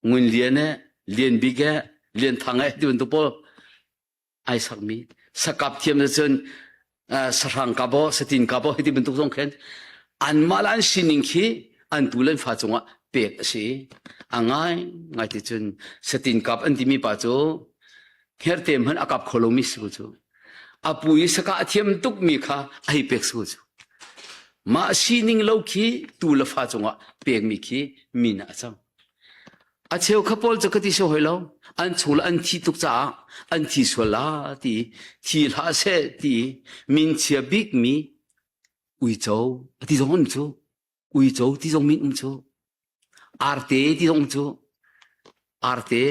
Ngun Lian eh Lian Bik eh Lian Thang eh ti bantuk pawl ai sakmi sakap thiam na cun sahrang kap aw satin kap aw hiti bantuk zong khin anmah le an sining khi an tu le an fa cungah pek a si a ngai ngai ti cun satin kap an timi pa cu hngerhte hmanh a kap kho lomi si ko cu a pu i saka a thiam tukmi kha a hei pek si ko cu mah sining lo khi tu le fa cungah pekmi khi min ah a cang A cheu kha pawl cu ka ti si hoi lo. An chung le an thi tuk caah an thi sual la ti thi hlah seh ti min chia bikmi uico a ti zong um cu. Uico ti zong min um cu. Arte ti zong um cu. Arte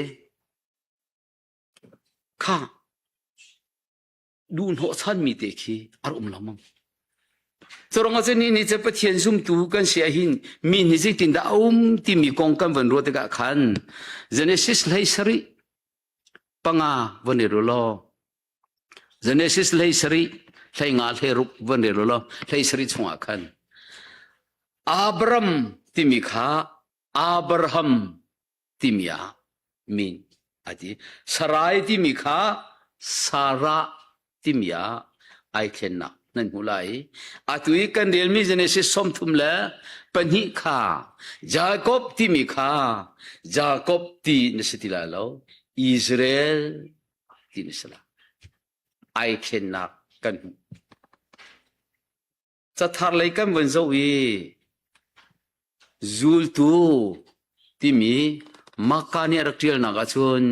kha duhhnawhchanmi te khi a rak um lengmang. Curuangah cun ni nih cun Pathian zumtu kan si ahhin mi nih zeitindah a um timi kong kan van ruah tikah khan Genesis hlei sarih panga van i law Genesis hlei sarih hlei nga hlei ruk van rel law hlei sarih chungah khan Abram timi kha Abraham timi ah min a ti. Sarai timi kha Sarah timi ah ai thlennak nan hmu lai. Atu i kan relmi Genesis 32 kha Jacob timi kha Jacob ti na si ti lai lo. Israel. ti na si la. Ai thlennak kan hmuh. Cathar lei kan vun zoh i zultu timi Marka nih a rak ṭialnak ahcun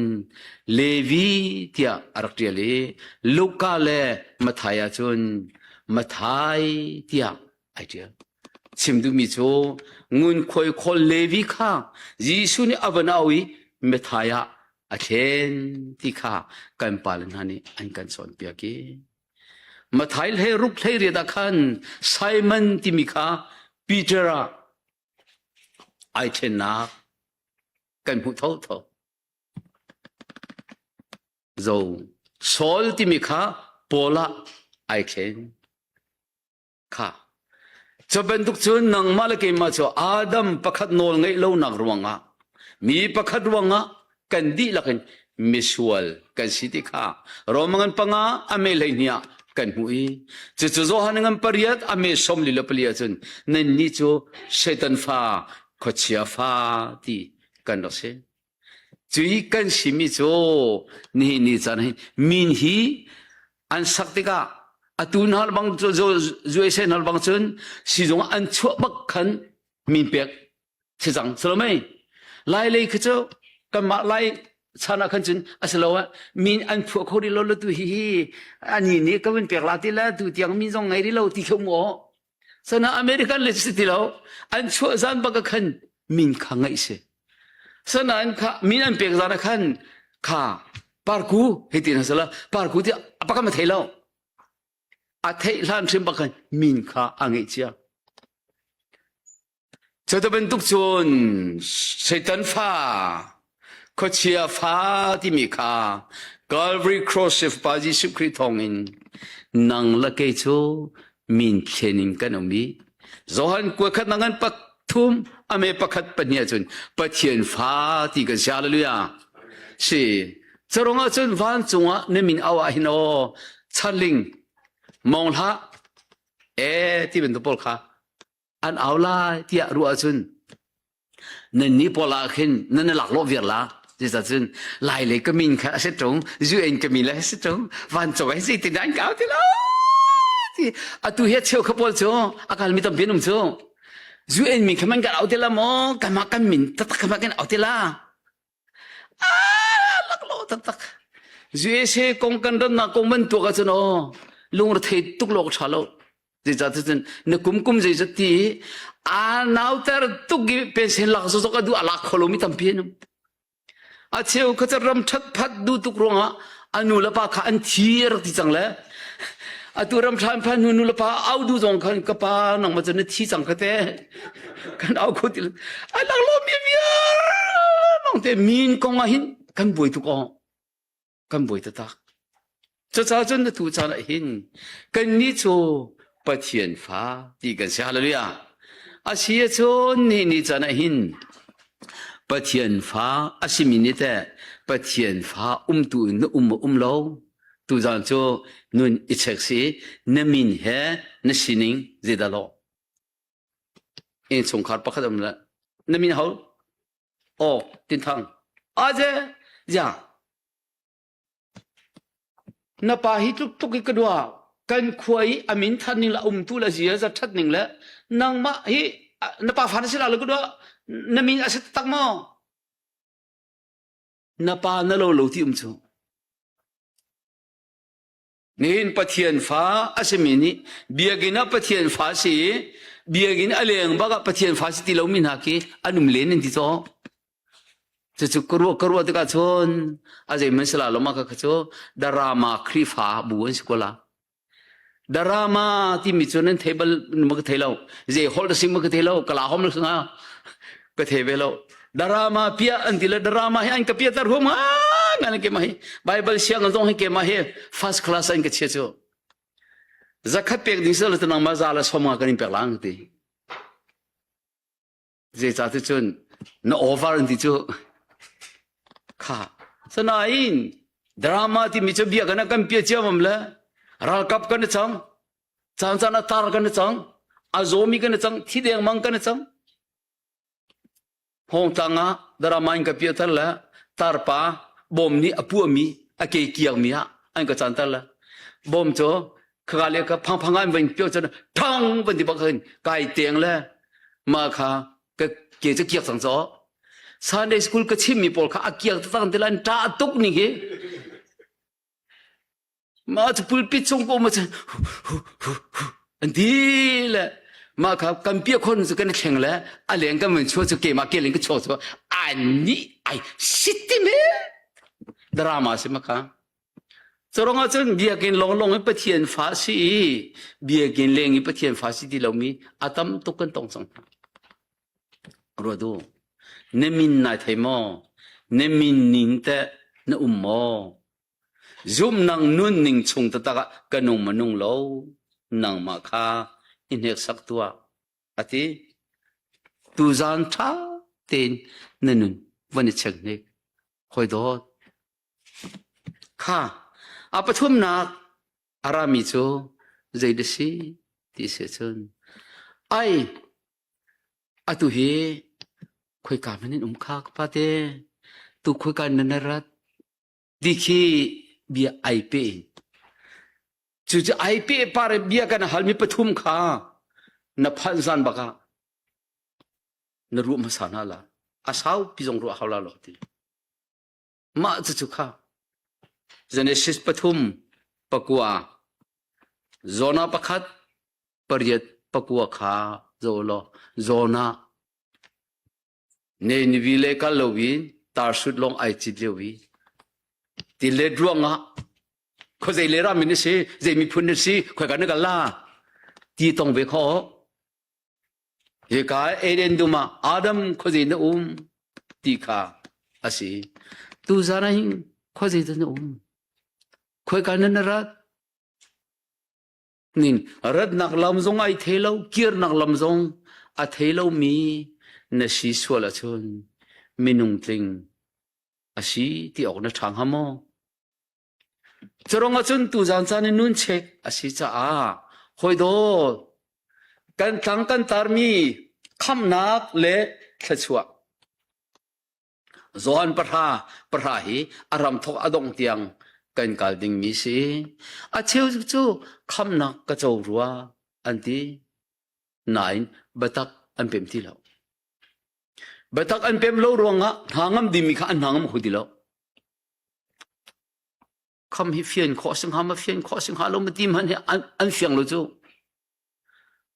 Levi tiah a rak ṭial i Luka le Matthai ahcun Matthai tiah ai ṭial. Chim duhmi cu ngunkhuai khawl Levi kha Jesuh nih a van auh i Matthai ah a thlen ti kha kan pale hna nih an kan cawnpiak i Matthai hlei ruk hlei riat ah khan Simon timi kha Peter ah ai thlennak kan hmuh thotho. Zo Saul timi kha Paul ah ai thlen. Kha. Cu bantuk cun nangmah le keimah cu Adam pakhat nawl ngeih lonak ruangah mi pakhat ruangah kan dihlak in misual kan si ti kha Roma ngan panga a me 12 ah kan hmuh i cucu Johan ngan pariat a me 44 ahcun nannih cu Satan fa khuachia fa ti kan rak si. Cui kan simi cu nihin ni caan hi min hi an sak tikah atu hna bang USA hna bang cun sizung an chuah bak khan min pek si cang si mei lai lei khi cu kanmah lai chan ah khan cun a si lo ah min an phuah kho rih lo le tu hi hi ani nih ka vun pek la ti le tu tiang min zong ngei rih lo ti kho mu sana American le si ti lo an chuah zan bak khan min kha ngaih si Sanain kha min an pek zan ah khan kha parku hei ti hna sala parku ti a pakam a thei lo. A theih hlan hrim bak khan min kha a ngeih cia. Cu bantuk cun Satan fa khuachia fa timi kha Calvary Cross pa Jesuh Khrih thawngin nang le kei cu min thlen in kan um i Johan kuakhat na ngan pathum ame pakhat pahnih ahcun Pathian fa ti kan si hallelujah si carong ahcun vancung ah na min au ah hin aw chanling mong hlah e ti bantuk pawl kha an au lai tiah ruah ahcun Nannih pawl ah khin nan i laklawh viar la. Cucacun lai lei ka min kha a si ṭung, UN ka min le a si ṭung, vancung ah zeitin dah an kau ti lo. Ti atu hi a cheu kha pawl cu a kalmi tampi an um cu. UN min kha man kan au ti la maw? Kanmah kan min taktak kha kan au ti la. Ah, laklawh taktak. USA kong kan rannak kong man tuak ahcun aw lungrethei tuk lawk ṭha lo. Zeicahtiah na kum kum zeizat ti aa nauter tuk i pension lak zokzok a duh a lak kho lomi tampi an um. A cheu kha cu ram ṭhat phat duh tuk ruangah a nu le pa kha an thi a rak ti cang le atu ram ṭha an phan hnu nu le pa au duh zong khan ka pa nangmah cu na thi cang kha te kan au kho ti a lang lo mi vial bang te min kong ah hin kan buai tuk aw kan buai taktak. Cucaah cun atu caan ah hin kannih cu Pathian fa ti kan si. Hallelujah. A si ahcun ni ni caan ah hin Pathian fa a simi nih teh Pathian fa umtu in na um maw um lo? Tuzaan cu nun i check si na min he na sining zeidah lawh? Innchungkhar pakhat um le na min ho? Aw, Tinthang. Aze, ya. Na pa hi tluk tluk hi ka dua. Kan khua i a min than ning le a umtu le zia za that ning le nangmah hi na pa fa na si la lo ka dua. Na min a si tak maw? Na pa na lo lo ti um cu. Nihin Pathian fa a simi nih biakinn ah Pathian fa si i biakinn a leng bak ah Pathian fa si ti lomi hna khi an um len an ti caw. Cucu ka ruah ka ruah tikah cun a zeihmanh si la lo mah kha cu Darama Khrihfa bu an si ko la. Darama timi cu nan thei bal ma ka thei lo. Zei holh da si ma ka thei lo. Kala hom nga ka thei ve lo. Darama pia an ti le darama hi an ka pia tar huam ngan ke ma hi Bible siang zong hi ke ma hi first class an ka chia chu zakhat pek ding sel te nang ma za la som nga kan in pek lang ti zei ca ti cun na over an ti chu kha sanain drama ti mi chu bia kan kan pia chiam le ralkap kan chang caan caan a tar kan cang a zawmi kan cang thi deng mang kan cang Hawngtlang ah drama in ka piahter le tarpa bawm nih a puahmi. A ke kiak mi ah an ka canter la. Bom cu khaka le ka phang phang an van pio cun thang van ti bak khin kai teng le ma kha ka ke cu kiak cang cho. Sunday school ka chim mi pawl kha a kiak taktak ti lan ta tuk ni hi. Mah cu pulpit chung ko ma cu an ti le mah kha kan pia khon cu kan i thleng le a leng kan van chuah cu keimah ke leng ka chuak cu an nih ai siti me drama si ma kha Curong ahcun biakinn lawnglawng in Pathian fa si i biakinn leng i Pathian fa si ti lomi a tam tuk kan tong cang hna. Ruat u. Na min nai thei maw? Na min ning teh na um maw? Zumhnak nunning chung taktak ah ka nung ma nung lo, nangmah kha i hneksak tuah, a ti. Tuzaan ṭha tein na nun van i check hnik. Hawi dawt. Kha, a pathumnak a rami cu zei dah si ti si ahcun, ai, atu hi khoika hmanh in um kha ka pate, tu khoika nan rat, ti khi bia ai pe in cucu ai pe par bia kan halmi pathum kha na phanh zan bak ah na ruah hmasa hna la a sau pi zong ruah hau la lo ti mah cucu kha Genesis pathum pakua Zona pakhat pariat pakua kha zo law Zona Ninive le kal loin Tarsut lawng ai cit lio i tilet ruangah khuazei le ram in a si, zei miphun na si, khoika na kal la ti tong ve kho. Hika Eden dum ah Adam khuazei na um ti kha a si. Tuzan ah hin khuazei dah na um? Khoika na na rat? Nin ratnak lam zong ai thei lo, kirnak lam zong a thei lomi na si sual ahcun minung tling a si ti awk na ṭha hnga maw? Curang ahcun tuzaan caan in nun chek a si caah hawi dawt kan tlang kan tarmi khamnak le thluachuah Johan pahra pahra hi a ramthok a dongh tiang kan kal dingmi si. A cheu cu khamnak ka co rua an ti. Nain biatak an pem ti lo. Biatak an pem lo ruangah hna ngam dingmi kha an hna ngam kho ti lo. Kham hi fian khawh si hnga ma fian khawh si hnga lo ma ti hmanh hi an, an fiang lo cu.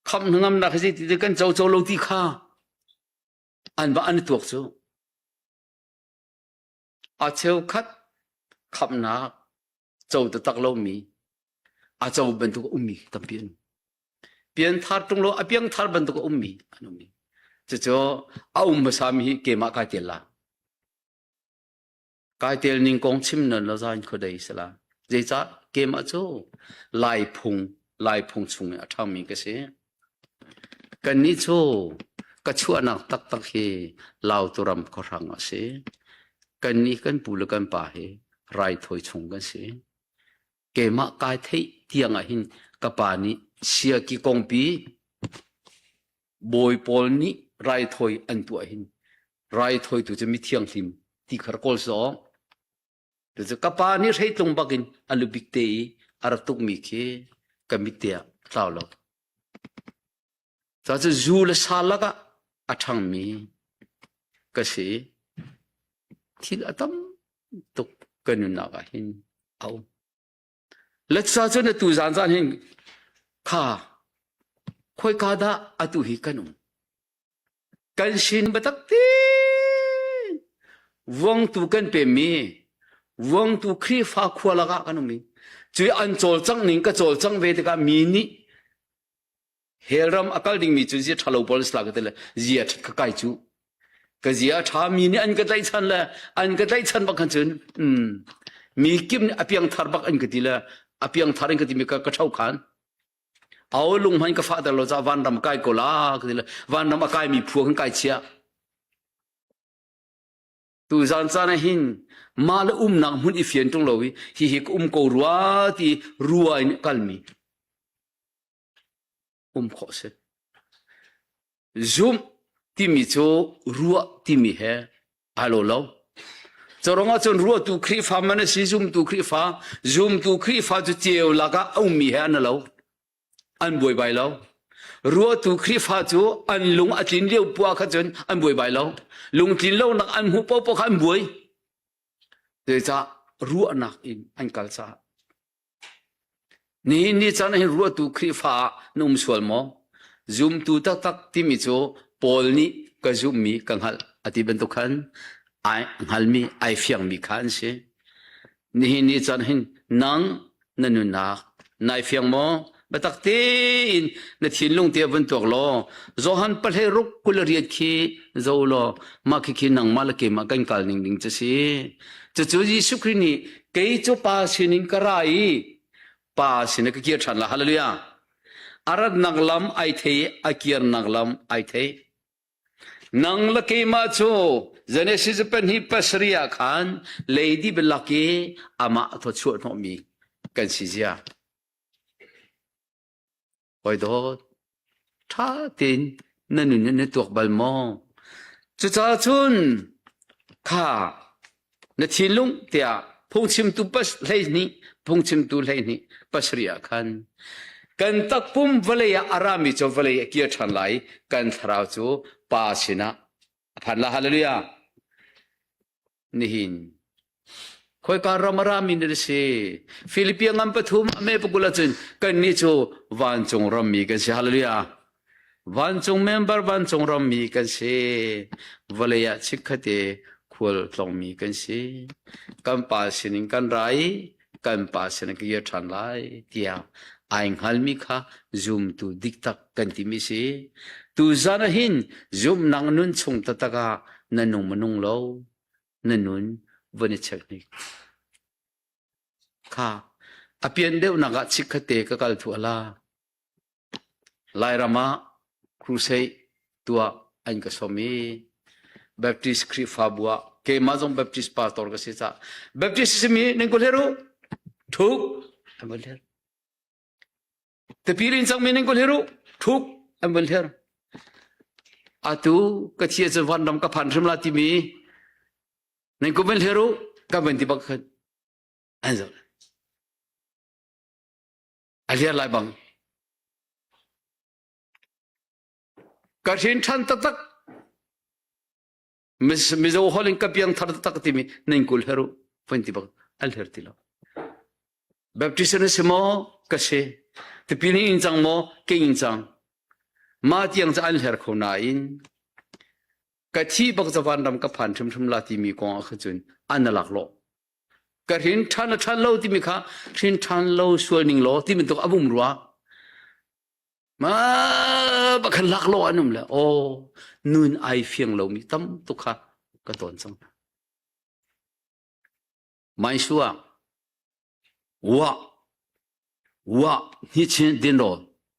Kham hnangamnak hi ti kan co co lo ti kha an va an i tuak cu a cheukhat khamnak co taktak lomi a co bantuk a ummi tampi an um. Pianthar ṭung lo a piangthar bantuk a ummi an um. Cucu a um hmasami hi keimah kai tel la. Kai tel ning kong chim nan lo zain khuadei sala. Zeicah keimah cu Lai phung Lai phung chung i a ṭhangmi ka si. Kannih cu ka chuahnak taktak hi Lauturam khuahrang a si. Kannih kan pu le kan pa hi raithawi chung kan si. Keimah kai theih tiang ah hin ka pa nih siaki kongpi bawi pawl nih raithawi an tuah hin raithawitu cu mi thianghlim ti kha rak kawl sawh. Cucu ka pa nih hreitlung bakin a lubik te i a rak tukmi khi ka mit te ah a tlau lo. Cucu zu le sa lakah a ṭhangmi ka si. Thil a tam tuk ka nunnak ah hin a um. Letsa cun atu zan zan hin kha khoika dah atu hi kan um. Kan sin biatak tein vuangtu kan pemmi vuangtu Khrihfa khua lakah kan um i cuI an cawlcangh ning ka cawlcangh ve tikah mi nih hell ram a kal dingmi cu zia ṭhalo pawl sila ka ti le zia ṭhat ka kai cu ka zia a ṭha mi nih an ka tlaihchan le an ka tlaihchan bak khan cun mm, mi kim nih a piangthar bak an ka ti le a piangthar in ka timi ka ka ṭho khan Au lung hmanh ka fahter lo caah vanram kai ko la ka ti le vanram a kaimi phu kan kai chia. Tu zan caan ah hin mah le umnak hmun i fian ṭung lo i hihi ka um ko rua ti rua in kalmi um khawh si. Zumh timi cu ruah timi he aa lo lo. Corong ahcun ruahtu Khrihfa man a si, zumtu Khrihfa, zumtu Khrihfa cu ceu lakah a ummi he an lo. An buaibai lo. Ruahtu Khrihfa cu an lung a tlin lio puah kha cun an buaibai lo. Lungtlin lonak an hmuh paohpaoh kha an buai. Zeicah ruahnak in an kal caah. Nihin ni caan ah hin ruahtu Khrihfa ah na um sual maw? Zumtu taktak timi cu Paul nih ka zumhmi ka hngalh a ti bantuk khan ai hngalmi, ai fiangmi kha an si. Nihin ni caan hin nang na nunnak nai fiang maw? Biatak tein na thinlung te vun tuak law Johan pahlei ruk 28 khi zo law mah khikhi nangmah le keimah kan kal ning ding cu si. Cucu Jesuh Khrih nih kei cu Pa sinin ka ra i Pa sin ka kir ṭhan la. Hallelujah. A ratnak lam ai thei, a kirnak lam ai thei. Nang le keimah cu Genesis pahnih pasarih ah khan leidip lak i amah thawchuah hnawhmi kan si zia. Hawi dawt, ṭha tein na nun in na tuak bal maw? Cucaah cun kha na thinlung tiah phungchimtu pas 12 phungchimtu 12 pasarih ah khan kan takpum vawlei ah a rami cu vawlei a kir ṭhan lai kan thlarau cu Pa sinah a phan la hallelujah Nihin khoika ram a rami na si? Filipia ngan pathum a me pakul ahcun kannih cu vancung rammi kan si. Hallelujah. Vancung member vancung rammi kan si. Vawlei ah chikkhatte khual tlongmi kan si. Kan pa sinin kan ra i kan pa sinin ka kir ṭhan lai tiah ai hngalmi kha zumtu diktak kan timi si. Tuzan ah hin zumhnak nun chung taktak ah na nung ma nung lo na nun von i check hnik. Kha a pian deuhnak ah chikkhatte ka kal thu ala. Lairam ah crusade tuah an ka sawm i Baptist Khrihfabu ah keimah zong Baptist pastor ka si caah Baptist simi nan kul her u thuk an van hler Tipil in cangmi nan kul her u thuk an van hler atu ka thia cu vanram ka phan hrim la timi nan kul van hler u ka van ti bak khan an zoh A hliar lai bang. Ka hrin ṭhan taktak. Mizo holh in ka piang thar taktak timi nan kul her u. Fon ti bak al her ti lo. Baptist na si maw? Ka si. Tipil in cang maw? Ke in cang. Ma tiang ca an hler kho nain ka thi bak zavan ram ka phan hrimhrim la timi kong ah kha cun an lak lo. Ka hrin ṭhan a ṭhan lo timi kha hrin ṭhan lo sual ning law ti bantuk a um rua. Ma bakhan lak lo an um le aw nun ai fiang lomi tam tuk kha ka tawn cang. Mai sua wa wa ni chin din ro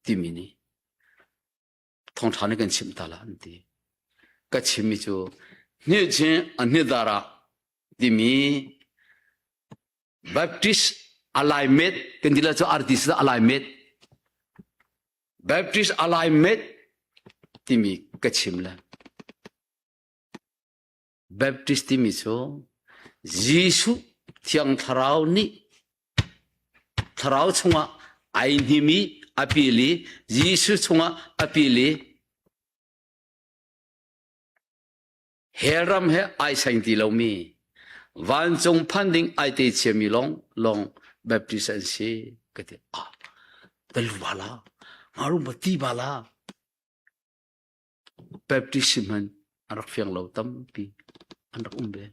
timi ni thawngṭha nih kan chimh ta la an ti. Ka chimmi cu hnichin a hnidar ah timi Baptist alignment kan ti la cu RTC alignment Baptist alignment timi ka chim le Baptist timi cu Jesuh Thiang Thlarau nih Thlarau chungah ai hnim i a pil i Jesuh chungah a pil i hell ram he ai seng ti lomi vancung phan ding ai te chiami lawng lawng Baptist an si ka ti ah talu bala ngaru ma ti bala Baptist hmanh an rak fiang lo tampi an rak um ve.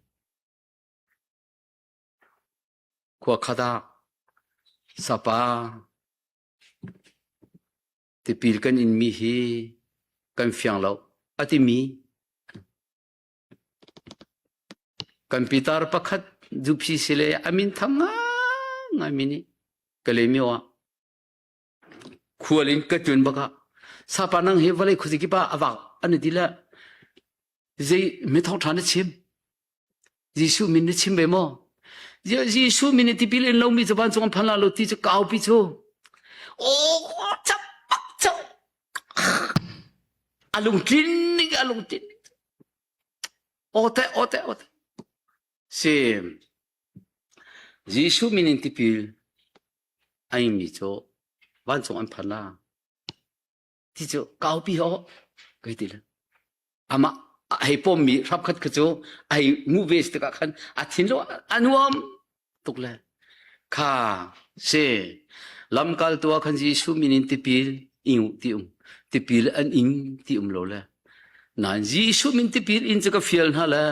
Khua khat ah sapa tipil kan inmi hi kan fiang lo a timi kan pitar pakhat zuphi sile a min thang ngaingai mi nih Kalaymyo ah Khual in ka tlun bak ah sapa nang hi vawlei khuazei kip ah a vak an i ti le zei mi thawngṭha na chim Jesuh min na chim ve maw Jesuh min in tipil in lomi cu vancung an phan la lo ti cu kaupi cu aw chap pak chap a lungtlin ning a lungtlin aw te aw te aw te. Si Jesuh min in tipil a ingmi cu vancung an phan la. Ti cu kaupi ho kai ti le. Amah a hei pommi hrapkhat kha cu a hei ngu ve tikah khan a thinlung a nuam tuk le kha si lamkaltu ah khan Jesuh min in tipil ing ti um tipil an ing ti um lo le nain Jesuh min tipil in cu ka fial hna le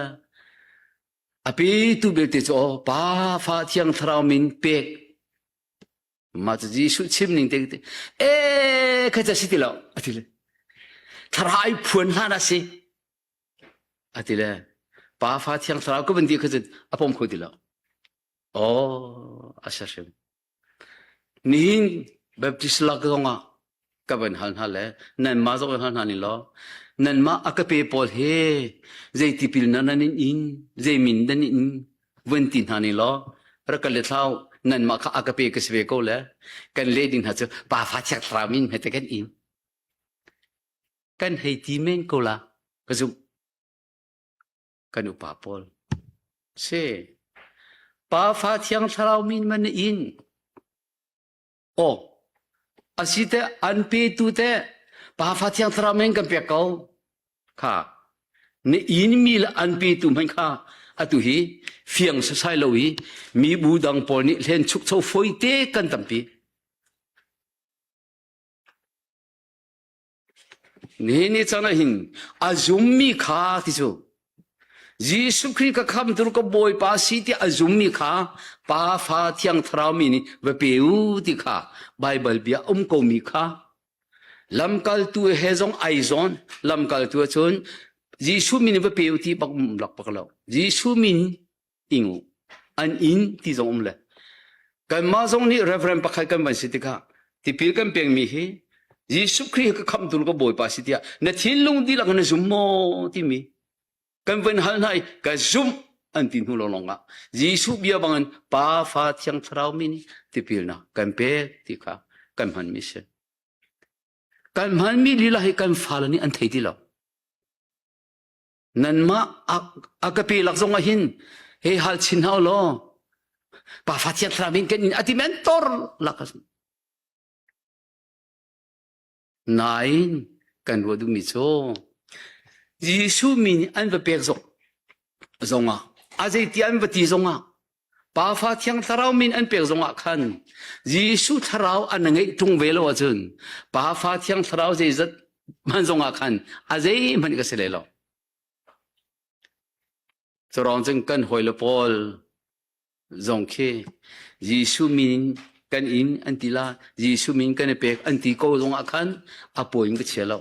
a petu belte cu aw pa fa thiang thlarau min pek mah cu Jesuh chim ning te e kha ca si ti lo a ti le thlarau ai phuan hlan a si a ti le pa fa thiang thlarau ka van ti kha cun a pom kho ti lo aw a sa hrim nihin Baptist lak zong ah ka van hal hna le nanmah zong hal hna ni law nanmah a ka pe pawl he zei tipil na nan in in zei min nan in van ti hna ni law rak ka le thlau nanmah kha a ka pe ka si ve ko le kan le ding hna cu pa fa thiang thlarau min he te kan in kan hei ti men ko la ka zumh kan upa pawl si pa fa thiang thlarau min man in aw asi te an petu te pa fa thiang thlarau men kan pek ko kha ni in mi le an petu hmanh kha atu hi fiang sasai lo i mi bu dang pawl nih hlen chuk cho foi te kan tampi Nihin ni caan ah hin a zummi kha ti cu Jesuh Khrih ka khamtu ka Bawipa si ti a zummi kha Pa Fa Thiang Thlarau mi nih va pe u ti kha Baibal bia um komi kha lamkaltu he zong ai zawn lamkaltu ahcun Jesuh min va pe u ti bak um lak bak lo Jesuh min ing u an inn ti zong um le kanmah zong nih reverend pakhat kan van si tikah tipil kan pekmi hi Jesuh Khrih ka khamhtu ka Bawipa si tiah na thinlung dihlak na zum maw timi kan van hal hna i ka zumh an ti hnu lawnglawng ah Jesuh bia bangin Pa Fa Thiang Thlarau min tipilnak kan pek ti kha kan hmanmi si. Kan hmanmi lila hi kan fale nih an thei ti lo. Nanmah a ka pe lak zong ah hin hei hal chin hau law pa fa thiang thlarau in kan in ati men tor lak nain kan ruah duhmi cu Jesuh min an va pek zong zongah a zeiti an va ti zongah Pa fa thiang thlarau min an pek zongah khan Jesuh thlarau an ngeih ṭung ve lo ahcun Pa fa thiang thlarau zeizat hman zongah khan a zeihmanh ka si lei lo. Curuang cun kan hawile pawl zong khi Jesuh min kan in an ti la Jesuh min kan i pek an ti ko zongah khan a pawi in ka chia lo.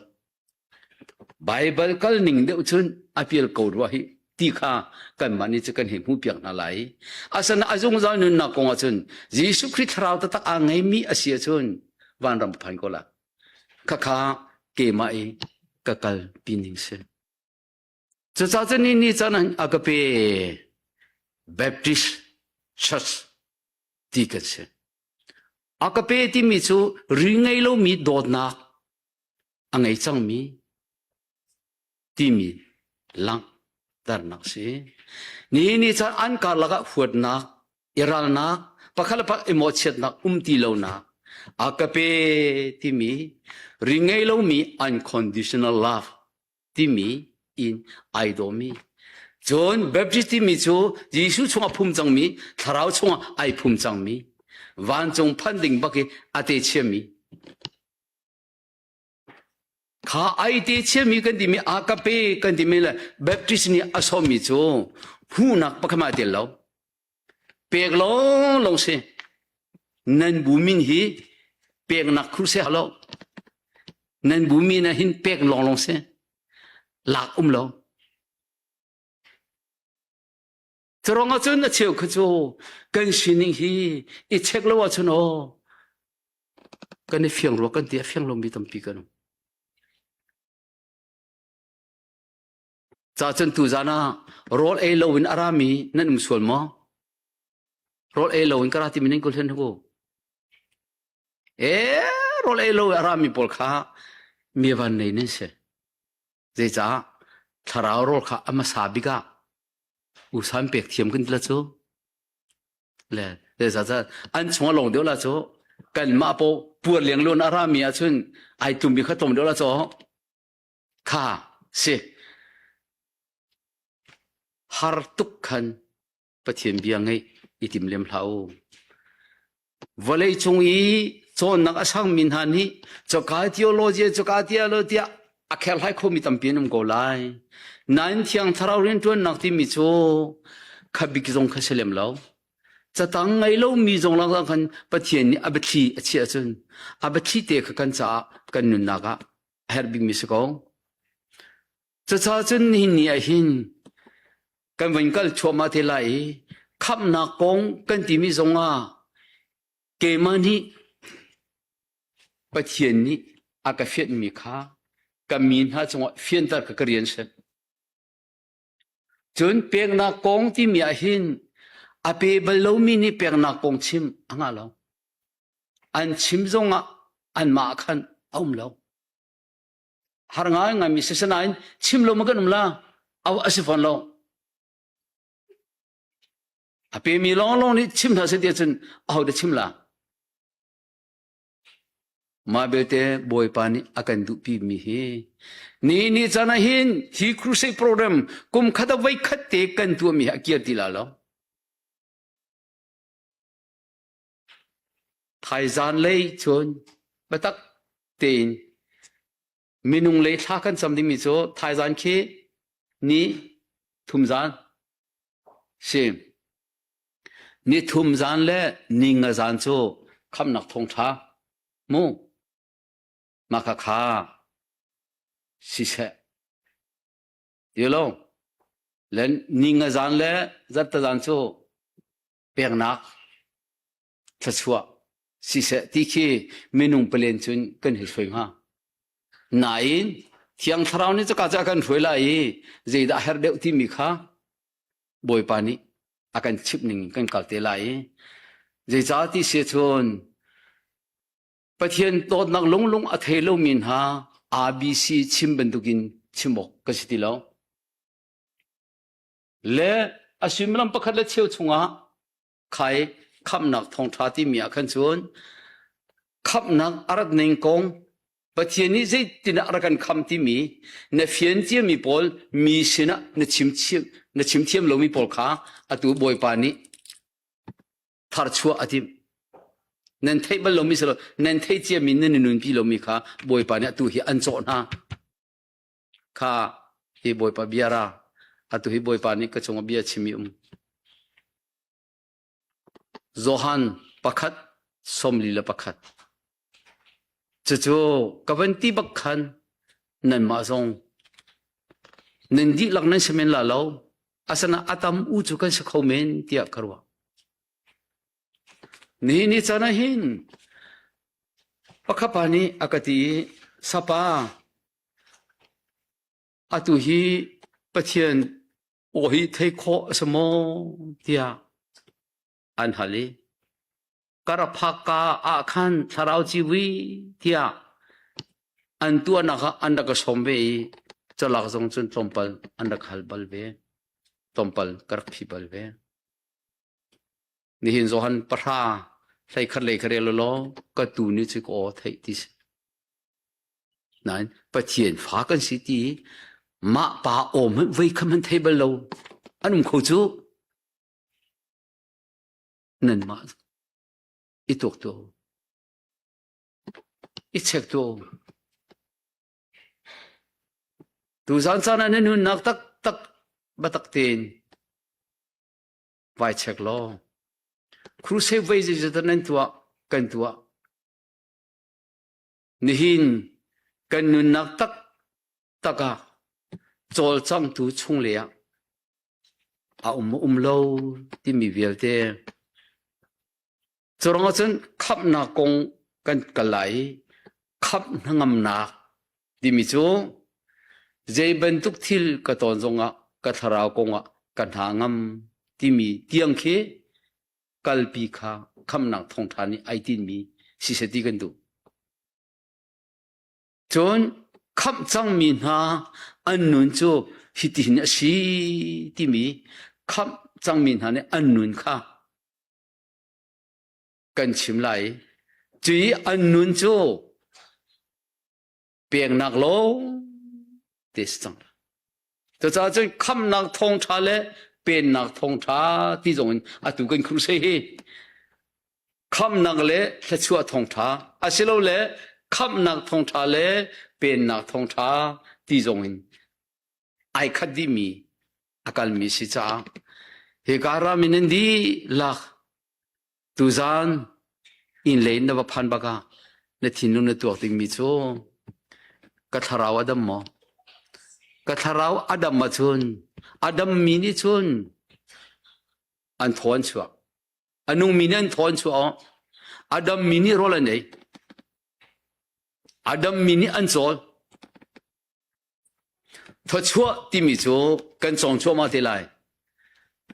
Baibal kal ning deuh cun a pial ko rua hi ti kha kanmah nih cu kan hei hmuhpiak hna lai. Asana a zungzal nunnak kong ahcun Jesuh Khrih thlarau taktak aa ngeimi a si ahcun vanram phan ko la. Khakha keimah i ka kal pi ning si. Cucaah cun ni ni caan a ka pe Baptist Church ti kan si. A ka pe timi cu ri ngei lomi dawtnak a ngei cangmi timi langhternak si. Nihin ni caan an karlak ah huatnak, i ralnak, pakhat le pakhat i mawhchiatnak um ti lonak, a ka pe timi ri ngei lomi unconditional love timi in ai dawmi. Cun Baptist timi cu Jesuh chungah phum cangmi, thlarau chungah ai phum cangmi, vancung phanh ding bak i a te chiami Kha ai te chiami kan timi agape kan timi le Baptist nih a sawmmi cu hmuhnak pakhat mah tel lo. Pek lawnglawng si. Nan bu min hi peknak khur se lo. Nan bu min ah hin pek lawnglawng si. Lak um lo. Curang ahcun a cheu kha cu kan sining hi i check lo ahcun aw kan i fiang rua kan ti a fiang lomi tampi kan um. Ca cun tuzan ah rawl ei lo in a rami nan um sual maw? Rawl ei lo in ka ra timi nan kul hen hu. E rawl ei lo a rami pawl kha mi van nei nan si. Zeicah thlarau rawl kha a hmasa bik ah. Usan pek thiam kan ti la cu. Le le za za an chung a long deuh la cu kan mah po puar leng lon a rami ahcun ai tum bi kha tom deuh la cu kha si har tuk khan Pathian bia ngeih i tim lem hlah u. Vawlei cung i cawnnak a sangmi hna nih coka theology coka theology tiah a kherhlai khomi tampi an um ko lai. Nain Thiang Thlarau rianṭuannak timi cu kha bik zong kha si lem lo. Catang ngei lomi zong lakah khan Pathian nih a biathli a chiah ahcun a biathli te kha kan caah kan nunnak ah a herh bikmi si ko. Cucaah cun nihin ni ah hin kan van kal chuahmah te lai i khamhnak kong kan timi zongah keimah nih Pathian nih a ka fianhmi kha ka mi hna cungah fianter kha ka rian si. Cun peknak kong timi ah hin a pe bal lomi nih peknak kong chim a ngah lo. An chim zongah anmah khan a um lo. Har ngai ngaimi si sinain chim lo ma kan um la a si fawn lo. A pemi lawnglawng nih chim hna seh ti ahcun aho dah chim la? Mah belte Bawipa nih a kan duhpi mi hi ni ni caan ah hin hi crusade program kum khat ah voi khat te kan tuahmi hi a kir ti la lo. Thaizan lei cun biatak tein minung lei thla kan cam dingmi cu thaizan khi ni thum zan si. Ni thum zan le ni nga zan cu khamnak thawngṭha mu mah kha kha siseh ti lo le ni nga zan le zarhte zan cu peknak thluachuah siseh ti khi minung palen cun kan hei hruai hnga. Nain Thiang Thlarau nih cuka cu a kan hruai lai i zeidah a herh deuh timi kha Bawipa nih a kan chimh ning kan kal te lai i zeicah ti si cun Pathian dawtnak lunglung a thei lomi hna ABC chim bantukin chim awk ka si ti lo. Le a suimilam pakhat le cheu chungah khai khamhnak thawngṭha timi ah khan cun khamhnak a rat ning kong Pathian nih zeitin a rak kan kham timi na fian ciami pawl mi sinah na chim na chim thiam lomi pawl kha atu Bawipa nih tharchuah a timh. Nan theih bal lomi si lo nan theih ciami nan i nunpi lomi kha Bawipa nih atu hi an cawh hna. Kha hi Bawipa bia ra atu hi Bawipa nih ka cungah bia chimi um. Johan pakhat 41. Cucu ka van ti bak khan nanmah zong nan dihlak nan si men la lo asana atam u cu kan si kho men tiah ka ruah. Nihin ni caan ah hin pakhat pa nih a ka ti i sapa atu hi Pathian aw hi thei khawh a si maw tiah an hal i ka rak phak ka ah khan thlarau civui tiah an tuahnak ah an rak ka sawm ve i calak zong cun tlawmpal an rak hal bal ve tlawmpal ka rak phi bal ve nihin Johan pahra hlei khat lei kha rel law ka tu ni cu ka aw theih ti si Nain Pathian fa kan si ti mah pa aw hmanh voi kha hmanh thei bal lo an um kho cu nanmah i tuak tu i check tu tuzan caan ah na nunnak taktak batak tein vai check law crusade voi zeizat nan tuah kan tuah Nihin kan nunnak taktak ah cawlcangtu chunglei ah a um maw um lo timi vialte cu ruangah cun khamhnak kong kan kal lai i khamh hnangamnak timi cu zei bantuk thil ka tawn zongah ka thlarau kongah ka hna ngam timi tiang khi kalpi kha khamhnak thawngṭha nih ai tinmi siseh ti kan duh. Cun khamh cangmi hna an nun cu hitihin a si timi Khamh cangmi hna nih an nun kha kan chim lai. Cui an nun cu peknak lawng te si cang. Cucaah cun khamhnak thawngṭha le pennak thawngṭha ti zong in atu kan crusade hi khamhnak le thluachuah thawngṭha asilole khamhnak thawngṭha le pennak thawngṭha ti zong in ai khat dihmi a kalmi si caah hika ram in nan dihlak tuzaan inn lei in na va phan bak ah na thinlung na tuak dingmi cu ka thlarau a dam maw? Ka thlarau a dam ahcun a dammi nih cun an thaw an chuak. A nungmi nih an thaw an chuah. A dammi nih rawl an ei. A dammi nih an cawl. Thawchuah timi cu kan cawng cuahmah te lai.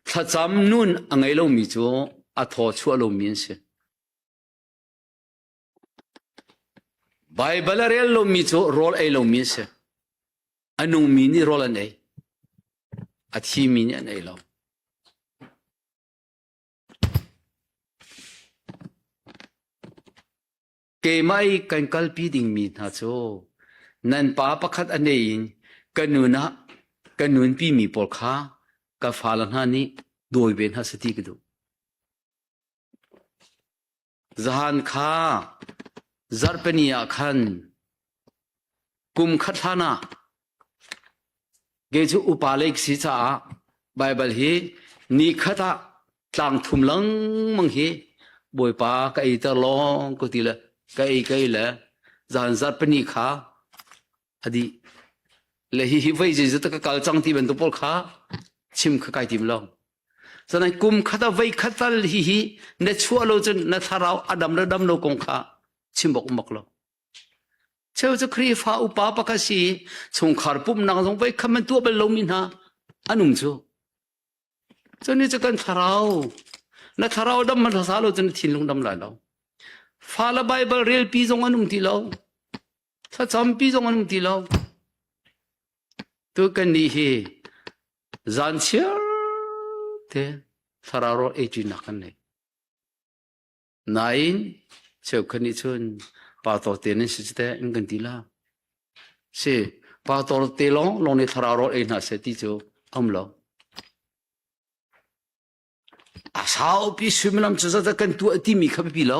Thlacam nun a ngei lomi cu a thaw chuah lomi an si. Baibal a rel lomi cu rawl ei lomi an si. A nungmi nih rawl an ei. A thimi nih an ei lo. Keimah i kan kalpi dingmi hna cu nan pa pakhat a nei in ka nun ah ka nunpimi pawl kha ka fale hna nih dawi ve hna seh ti ka duh. Zahan kha zarhpini ah khan kum khat hlan ah Kei cu upa lei ka si caah Baibal hi nikhat ah tlang thum lengmang hi Bawipa ka eiter lawng ka ti le ka ei ka ei le zan zarhpini kha a dih. Le hihi voi zeizat ka kal cang ti bantuk pawl kha chim kha kai tim lo. Sanai kum khat ah voi khat tal hihi na chuah lo cun na thlarau a dam le dam lo kong kha chim bak um bak lo. Cheu cu Khrihfa upa pakhat si chungkhar pumhnak zong voi khat man tuah bal lomi hna an um cu. Cu ni cu kan thlarau na thlarau dam man hmasa lo cun na thinlung dam lai lo. Fa le Bible relpi zong an um ti lo. Thlacampi zong an um ti lo. Tu kan nih hi zan chiar te thlarau rawl ei ṭinak kan nei. Nain cheukhat nih cun pastor te nan si teh an kan ti la. Si pastor te lawng lawng nih thlarau rawl ei hna seh ti cu a um lo. A saupi suimilam cu zat kan tuah timi kha biapi lo.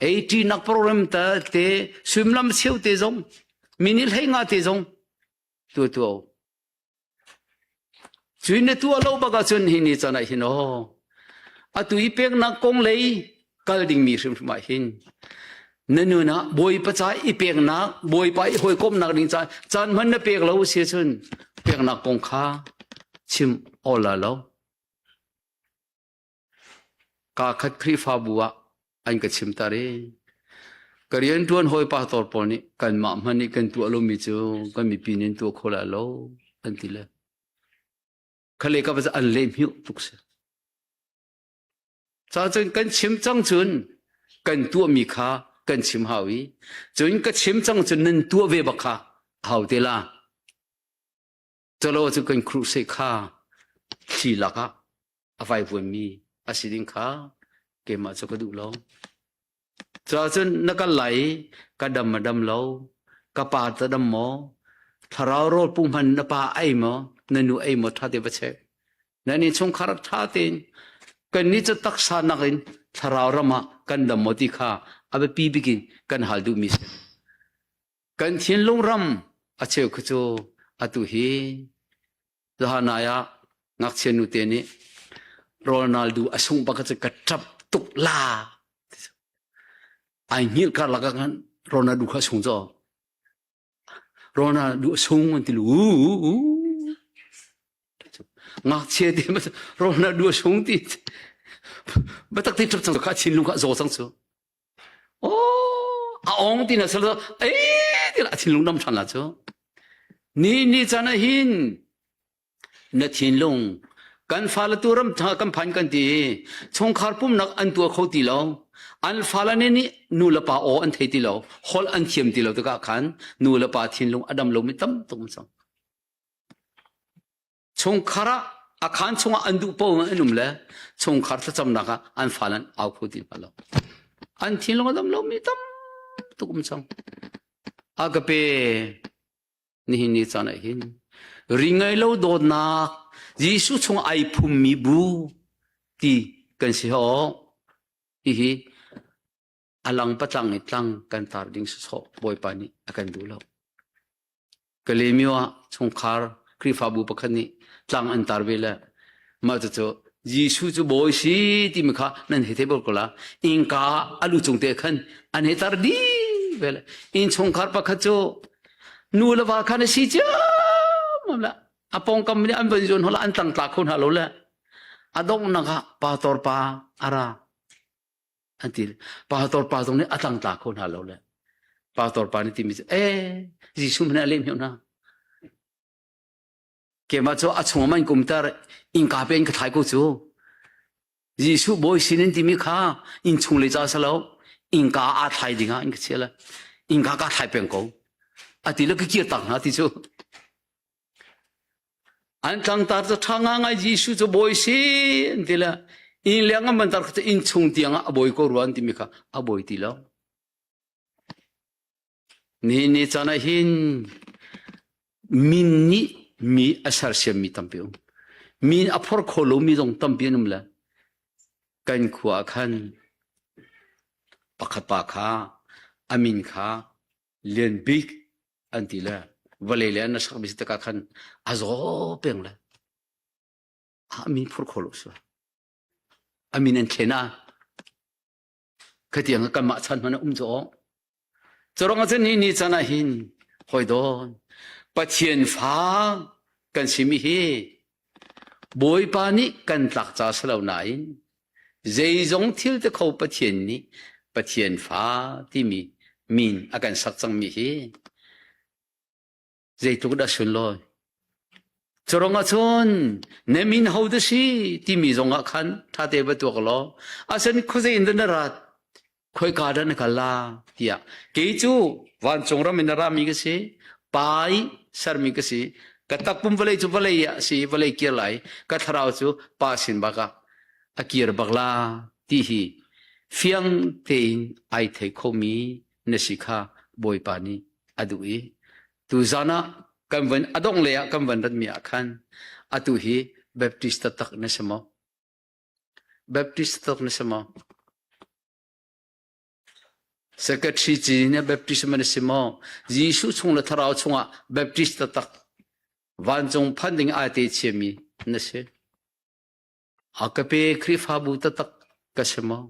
Ei ṭinak program ta te suimilam cheu te zong minute hlei nga te zong tuah tuah Cui na tuah lo bak ahcun hi ni caan ah hin aw atu i peknak kong lei kal dingmi hrimhrim ah hin na nun ah Bawipa ca i peknak Bawipa i hawikomhnak ding ca caan hman na pek lo si cun peknak kong kha chim aw la lo. Kaa khat Khrihfabu ah an ka chimter i ka rianṭuan hawi pastor pawl nih kanmah hmanh nih kan tuah lomi cu kan mipi nih an tuah kho lai lo an ti le khale ka an leh hmiuh tuk si. Ca cun kan chim cang cun kan tuahmi kha kan chim hau i cun ka chim cang cun nan tuah ve bak kha hau te la. Calo cu kan crusade kha thli lakah a vaivuanmi a si ding kha keimah cu ka duh lo. Cuahcun na kal lai i ka dam a dam lo, ka pa ta dam maw, thlarau rawl pu hman na pa ei maw, na nu ei maw ṭha te va check. Nan innchungkhar ṭha tein kan nih cu taksa nakin thlarau ram ah kan dam maw ti kha a biapi bik in kan hal duhmi si. Kan thinlung ram a cheu kha cu atu hi Zahanai ah ngakchia nute nih Ronaldo a sungh bak cu ka ṭap tuk la. Ai hngilh karlak ah khan Ronaldo kha a sung caw. Ronaldo a sung an ti lu. Ngakchia te Ronaldo a sung ti. Batak ti ṭap cang kha thinlung kha a zaw cang cu. A ong ti na sal ei ti a thinlung dam ṭhan la cu. Ni ni caan ah hin na thinlung kan fale tu ram tha kan phan kan ti chungkhar pumnak an tuah kho ti lo an fale nih nih nu le pa aw an thei ti lo holh an thiam ti lo tikah khan nu le pa thinlung a dam lomi tam tuk um cang. Chungkhar ah a khaan chungah an duh paoh in an um le chungkhar thlacamnak ah an fale an au kho ti hna lo. An thinlung a dam lomi tam tuk um cang. Agape nihin ni caan ah hin ri ngei lo dawtnak Jesuh chung ai phummi bu ti kan si hawk. Hihi a lang patlang i tlang kan tar ding sawsawh Bawipa nih a kan duh lo. Kalemyo ah chungkhar Khrihfabu pakhat nih tlang an tar ve le mah cucu Jesuh cu bawi si timi kha nan hei thei bal ko la innka a lu cung te khan an hei tar dih ve le innchungkhar pakhat cu nu le va khan a si ciammam la a pawngkam nih an van zuan hola an tlangtla kho hna lo le a donghnak ah pastor pa a ra an ti pastor pa zong nih a tlangtla kho hna lo le pastor pa nih timi cu eh Jesuh hmanh a leh hna keimah cu a chung man kumter innka pe in ka thlai ko cu Jesuh bawi sin in timi kha inn chung le ca salo innka aa thlai ding ah in ka chia le innka ka thlai peng ko ati le ka kir tak hna ti cu An tlangtar cu ṭha ngangai Jesuh cu bawi si an ti le inn leng an van tar kha inn chung tiang ah a bawi ko rua an timi kha a bawi ti lo. Nihin ni caan ah hin min nih mi a sersiammi tampi um. Min a phor kho lomi zong tampi an um le kan khua ah khan pakhat pa kha a min kha Lian Bik an ti le vawlei le an sak mi si tikah khan a zaw peng le a min phur kho lo si a min an thlen a khatiang kanmah chan hmanh a um cu curang ah cun ni ni chan ah hin hoi dawn Pathian fa kan simi hi Bawipa nih kan tlak ca si lo nain zeizong thil te kho Pathian nih Pathian fa timi min a kan sak cangmi hi zeitluk dah sunlawi. Curang ahcun na min ho dah si timi zong ah khan ṭhate va tuak law asen khuazei in dah na rat khoika dah na kal la tiah kei cu vancung ram in a rami ka si pai sermi ka si ka takpum vawlei cu vawlei ah si vawlei kir lai ka thlarau cu pa sin bak ah a kir bak la ti hi fiang tein ai thei khomi na si kha bawipa nih a duh i tuzan ah kan van a dongh lei ah kan van ratmi ah khan atu hi Baptist taktak na si maw Baptist taktak na si maw Secretary ci nih baptism na si maw? Jesuh chung le thlarau chungah baptist taktak vancung phan ding ai te chiami na si. A ka pe Khrihfabu taktak ka si maw?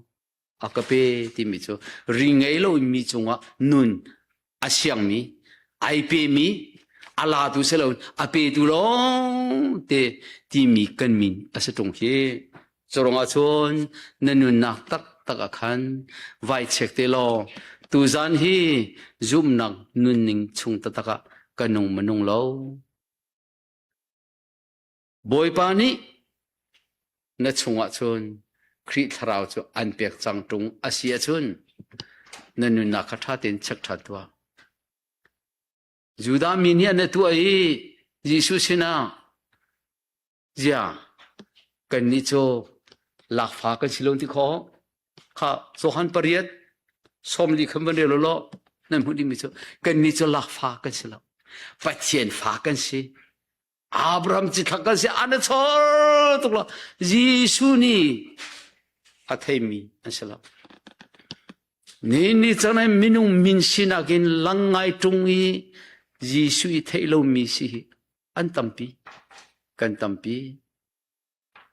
A ka pe timi cu ri ngei lo mi cungah nun a siangmi, ai pemi, a latu si lo a petu lawng te timi kan min a si ṭung hi. Curang ahcun na nunnak taktak ah khan vai check te law tuzan hi zumhnak nunning chung taktak ah ka nung ma nung lo. Bawipa nih na chungah cun Khrih Thlarau cu an pek cang ṭung a si ahcun na nunnak kha ṭha tein check ṭhan tuah. Judah mi nih an tuah i Jesuh sinah zia kannih cu lakfa kan si lo ti khawh kha Johan pariat 40 khan van rel law nan hmuh dingmi cu kannih cu lakfa kan si lo Pathian fa kan si Abraham cithlak kan si an chor tuk lo Jesuh nih a theimi an si lo ni ni cang minung min sinak in lang ngai ṭung i Jesuh i theih lomi si hi an tampi kan tampi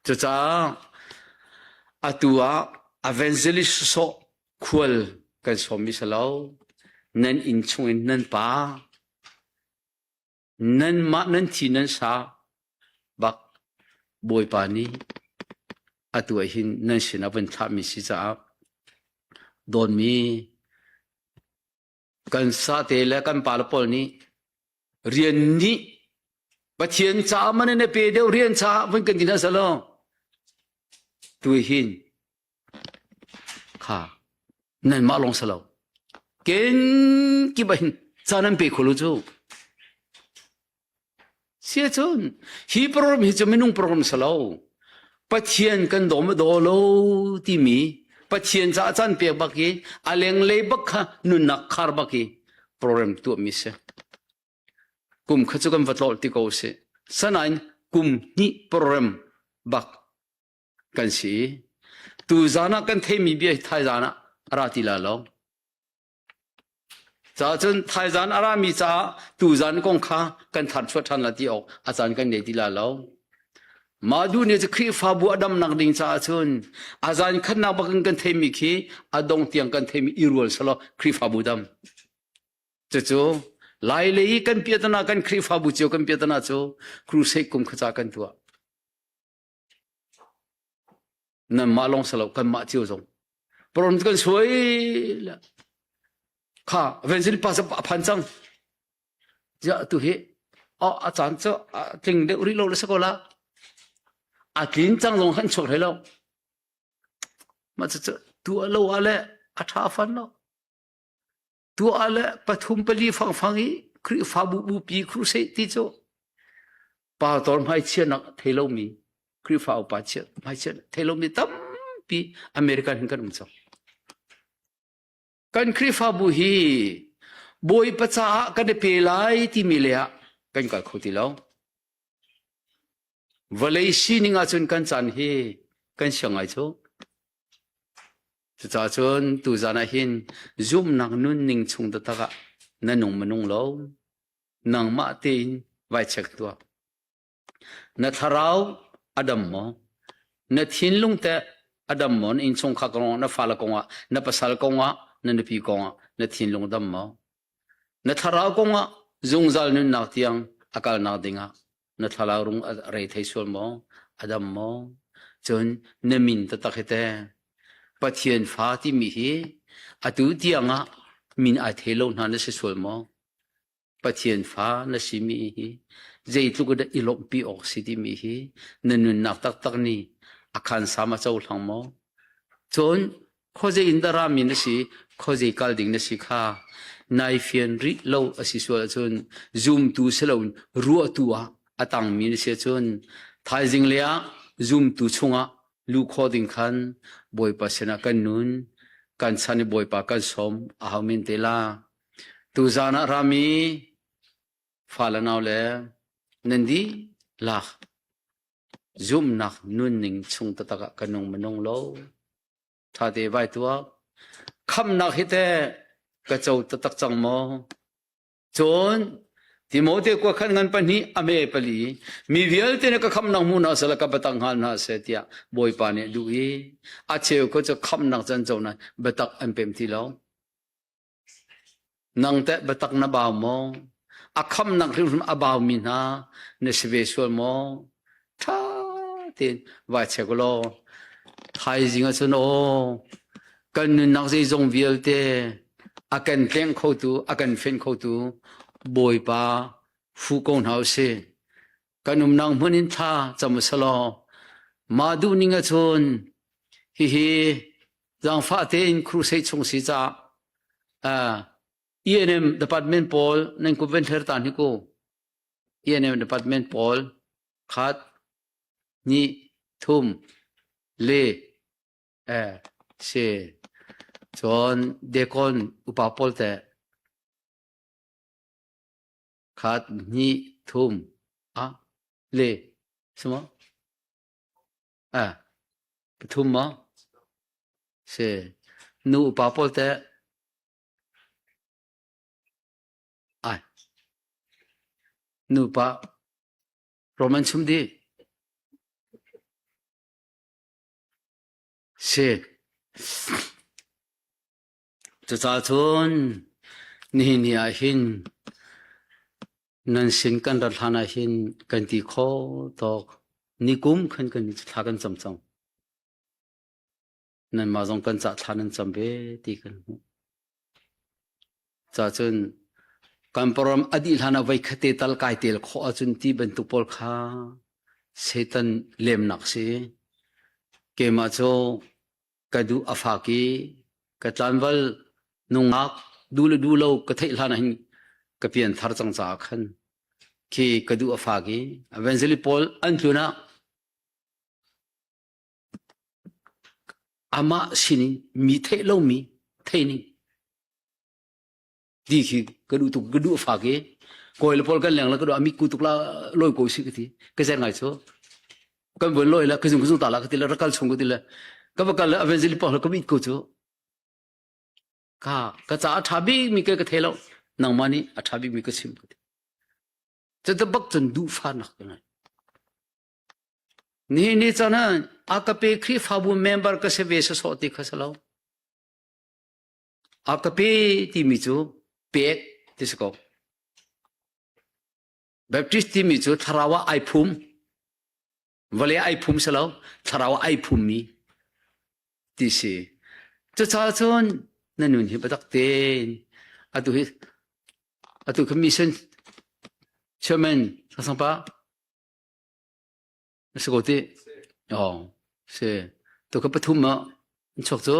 cucaah atu ah evangelist sawh khual kan sawmmi si lo nan inn chung in nan pa Nanmah nan thi nan sa bak Bawipa nih atu ah hin nan sinah van thlahmi si caah dawtmi kan sate le kan pale pawl nih rian nih Pathian caah man in a pe deuh rian caah vun kan ti hna selaw tu hin Kha nanmah lawng si lo. Kenkip ah hin ca nan pe kho lo cu. Sia cun hi program hi cu minung program si lo. Pathian kan daw ma daw lo timi Pathian caah caan pek bak i a lenglei bak kha nunnak khar bak i program tuahmi si. Kum kha cu kan va tlawlh ti ko si. Sanain kum hnih program bak kan si. Tu zan ah kan theimi bia hi thaizan ah a ra ti la lo. Caah cun thaizan a rami caah tuzan kong kha kan tharchuah ṭhan la ti awk a caan kan ngei ti la lo. Mah duh nih cu Khrihfabu a damnak ding caah cun a zan khatnak bak in kan theimi khi a dong tiang kan theimi i rual selaw Khrihfabu dam. Cucu Lai lei i kan piatana kan Khrihfabu cio kan piatana cu crusade kum kha ca kan tuah. Nanmah lawng si lo kanmah cio zong Paron kan suai le kha Evangelist pa a phan cang ja tu hi a caan cu a tling deuh rih lo le si ko la a tlin cang zong kan chuak hlei lo mah cu tu a lo ah le a tha fan lo tuah le pathum pali fangfang i Khrihfabu bupi crusade ti cu pastor hmaichianak thei lomi Khrihfa upa chia hmaichia thei lomi tampi American hin kan um cang. Kan Khrihfabu hi Bawipa caah kan i pe lai timi le ah kan kal kho ti lo. Vawlei sining ahcun kan caan hi kan siang ngai cu. Cucaah cun tuzan ah hin zumhnak nunning chung taktak ah na nung ma nung lo, nangmah tein vai check tuah. Na thlarau a dam maw? Na thinlung teh a dam maw? Na innchungkhar kongah, na fale kongah, na pasal kongah, na nupi kongah na thinlung dam maw? Na thlarau kongah zungzal nunnak tiang a kalnak dingah na thlarau rung a rei thei sual maw? A dam maw? Cun na min taktak hi teh Pathian fa timi hi atu tiangah min ai thei lo hna na si sual maw? Pathian fa na simi hi zeitluk dah i lawmhpi awk si timi hi na nunnak taktak nih a khansam a cohlang maw? Cun khuazei in dah rami na si, khuazei kal ding na si kha nai fian rih lo a si sual ahcun zumtu si loin ruahtu ah a tangmi na si ahcun thaizing le ah zumtu chungah luh khawh ding khan Bawipa sinah kan nun, kan chan i Bawipa kan sawm a hau men te la. Tuzaan ah rami fale nau le nan dihlak zumhnak nunning chung taktak ah ka nung minung lo. Ṭha te vai tuak. Khamhnak hi teh ka co taktak cang maw? Cun Timote kua khan ngan pahnih a me pali mi vialte nih ka khamhnak hmu hna seh ka biatak hngal hna seh tiah Bawipa nih a duh i a cheu kho cu khamhnak can co nain biatak an pem ti lo. Nang teh biatak na bau maw? A khamnak hrimhrim a baumi hna na si ve sual maw? Ṭha tein vai check law thaizing ah cun aw kan nunnak zeizong vialte a kan tleng khotu a kan fenh khotu Bawipa fu ko hna usih. Kan umnak hmun in thla cam usalaw mah duhning ahcun hihi zaangfah tein crusade chung si caah uh, ENM department pawl nan kut van hler ta hnik u. ENM department pawl khat hnih thum le eh si cun dekon upa pawl te khat hnih thum a le si maw eh pathum maw si nu upa pawl teh ai nupa Roman chum dih si Cucaah cun nihin ni ah hin nan sin kan rat hlan ah hin kan ti kho tawk nikum khan kan thla kan cam cang. Nanmah zong kan cah thla nan cam ve ti kan hmuh. Cacun kan param a dih hlan ah voi khate tal kai tel khawh ahcun ti bantuk pawl kha Satan lemnak si. Keimah cu ka duh a fak i ka tlanval nungak duh le duh lo ka theih hlan ah hin ka pianthar cang caah khan. Khi ka duh a fak i evangelist pawl an tlun ah amah sining mi theih lomi theih ning ti khi ka duh tuk ka duh a fak i kawi le pawl kan leng la ka duh amit ku tuk la loi ko si ka ti ka zer ngai chu kan vun loi la ka zung ka zung ta la ka ti la rakal chung ka ti la ka va kal la evangelist pawl ka mit ko chu ka ka ca a ṭha bik mi ka ka thei lo nangmah nih a ṭha bik mi ka chim ka ti cu bak cun duhfahnak ka ngei Nihin ni caan ah a ka pe Khrihfabu member ka si ve sawsawh ti kha si lo. A ka pe timi cu pek ti si ko. Baptist timi cu thlarau ah ai phum. Vawlei ai phum si lo, thlarau ah ai phummi ti si. Cucaah cun na nun hi biatak tein atu hi atu kha mission chairman Sang Pa Na si ko ti? Oh, si. Tu ka pathum ah an chuak cu.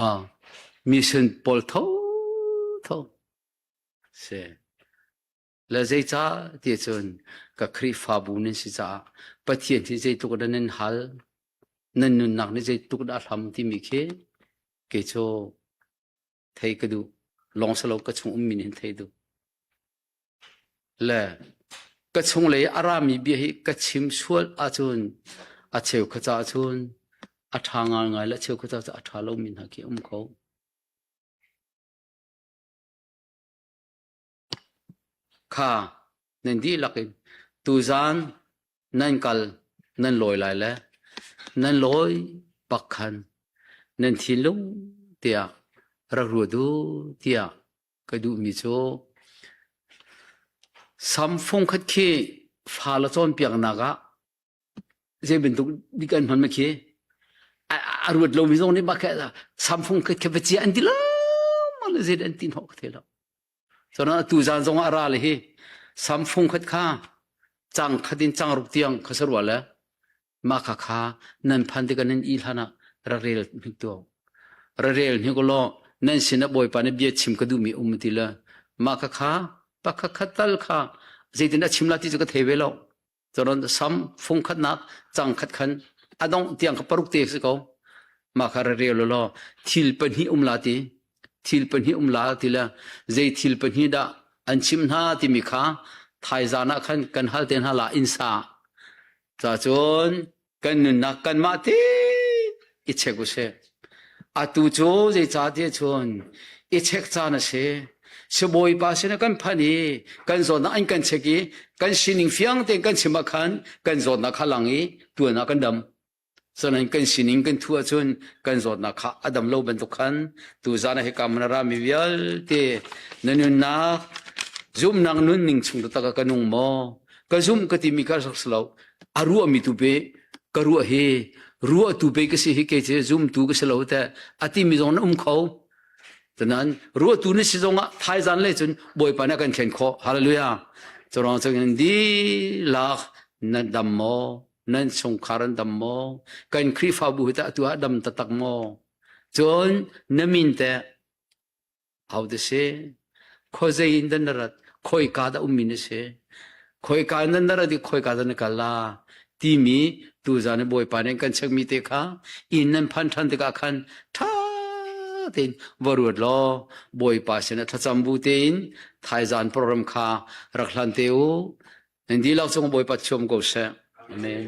Ah, mission pawl tho tho. Si. Le zeicah ti cun ka Khrihfabu nan si caah Pathian hi zeitluk dah nan hal, nan nunnak nih zeitluk dah a hlam timi khi kei cu thei ka duh. Lawng salo ka chung ummi nih hin thei duh. Le ka chunglei a rami bia hi ka chim sual ahcun a cheu kha caah cun a ṭha ngaingai le a cheu kha caah cun a ṭha lomi hna khi um kho. Kha nan dihlak in tuzaan nan kal nan lawi lai le nan lawi bak khan nan thinlung tiah rak ruat u tiah ka duhmi cu sam fungkhat khi fa la cawnpiaknak ah zei bantuk dik an hman ma khi a ruat lomi zong nih mah khi sam fungkhat khi va cia an ti lo ma le zei an ti hnawh ka thei lo. Cun atu zan zong ah a ra le hi sam fungkhat kha cang khat in cang ruk tiang kha sarua le mah kha kha nan phan tikah nan i hlan ah ra rel hnik tuah. Ra rel hnik law nan sin ah Bawipa nih bia chim ka duhmi um ti le mah kha kha pakhat khat tal kha zeitin a chim la ti cu ka thei ve lo. Cun sam fungkhatnak cang khat khan a dongh tiang kha paruk te si ko. Mah kha ra rel law thil pahnih um la ti thil pahnih um la ti le zei thil pahnih dah an chim hna timi kha thaizan ah khan kan hal te hna la inn sa ca cun kan nunnak kanmah te i check u sih. Atu cu zeicahtiah cun i check caan a si. Sibawipa sinah kan phanh i kan zawtnak an kan check i kan sining fiang tein kan chim ah khan kan zawtnak kha lang i tuan ah kan dam. Cun kan sining kan thuh ahcun kan zawtnak kha a dam lo bantuk khan tuzaan ah hika hmun a rami vialte na nunnak zumhnak nunning chung taktak ah ka nung maw? Ka zumh ka timi kha rak si lo. A ruahmi tu pe ka ruah hi ruahtu pe ka si hi kei cu zumtu ka si lo te a timi zong na um kho. Tunan ruahtu na si zongah thaizan le cun Bawipa nih a kan thlen khawh. Hallelujah. Curuang cun dihlak na dam maw? Nan chungkhar an dam maw? Kan Khrihfabu hi tah atu ah dam taktak maw? Cun na min teh Ahodah si? Khuazei in dah na rat? Khoika dah ummi na si? Khoika in dah na rat i khoika dah na kal la? Timi tuzaan i Bawipa nih an kan chekmi te kha inn nan phan ṭhan tikah khan ṭha tein va ruat law Bawipa sinah thlacam bu tein thaizaan program kha rak hlan te u. Nan dihlak cung Bawipa chuam ko seh. Amen.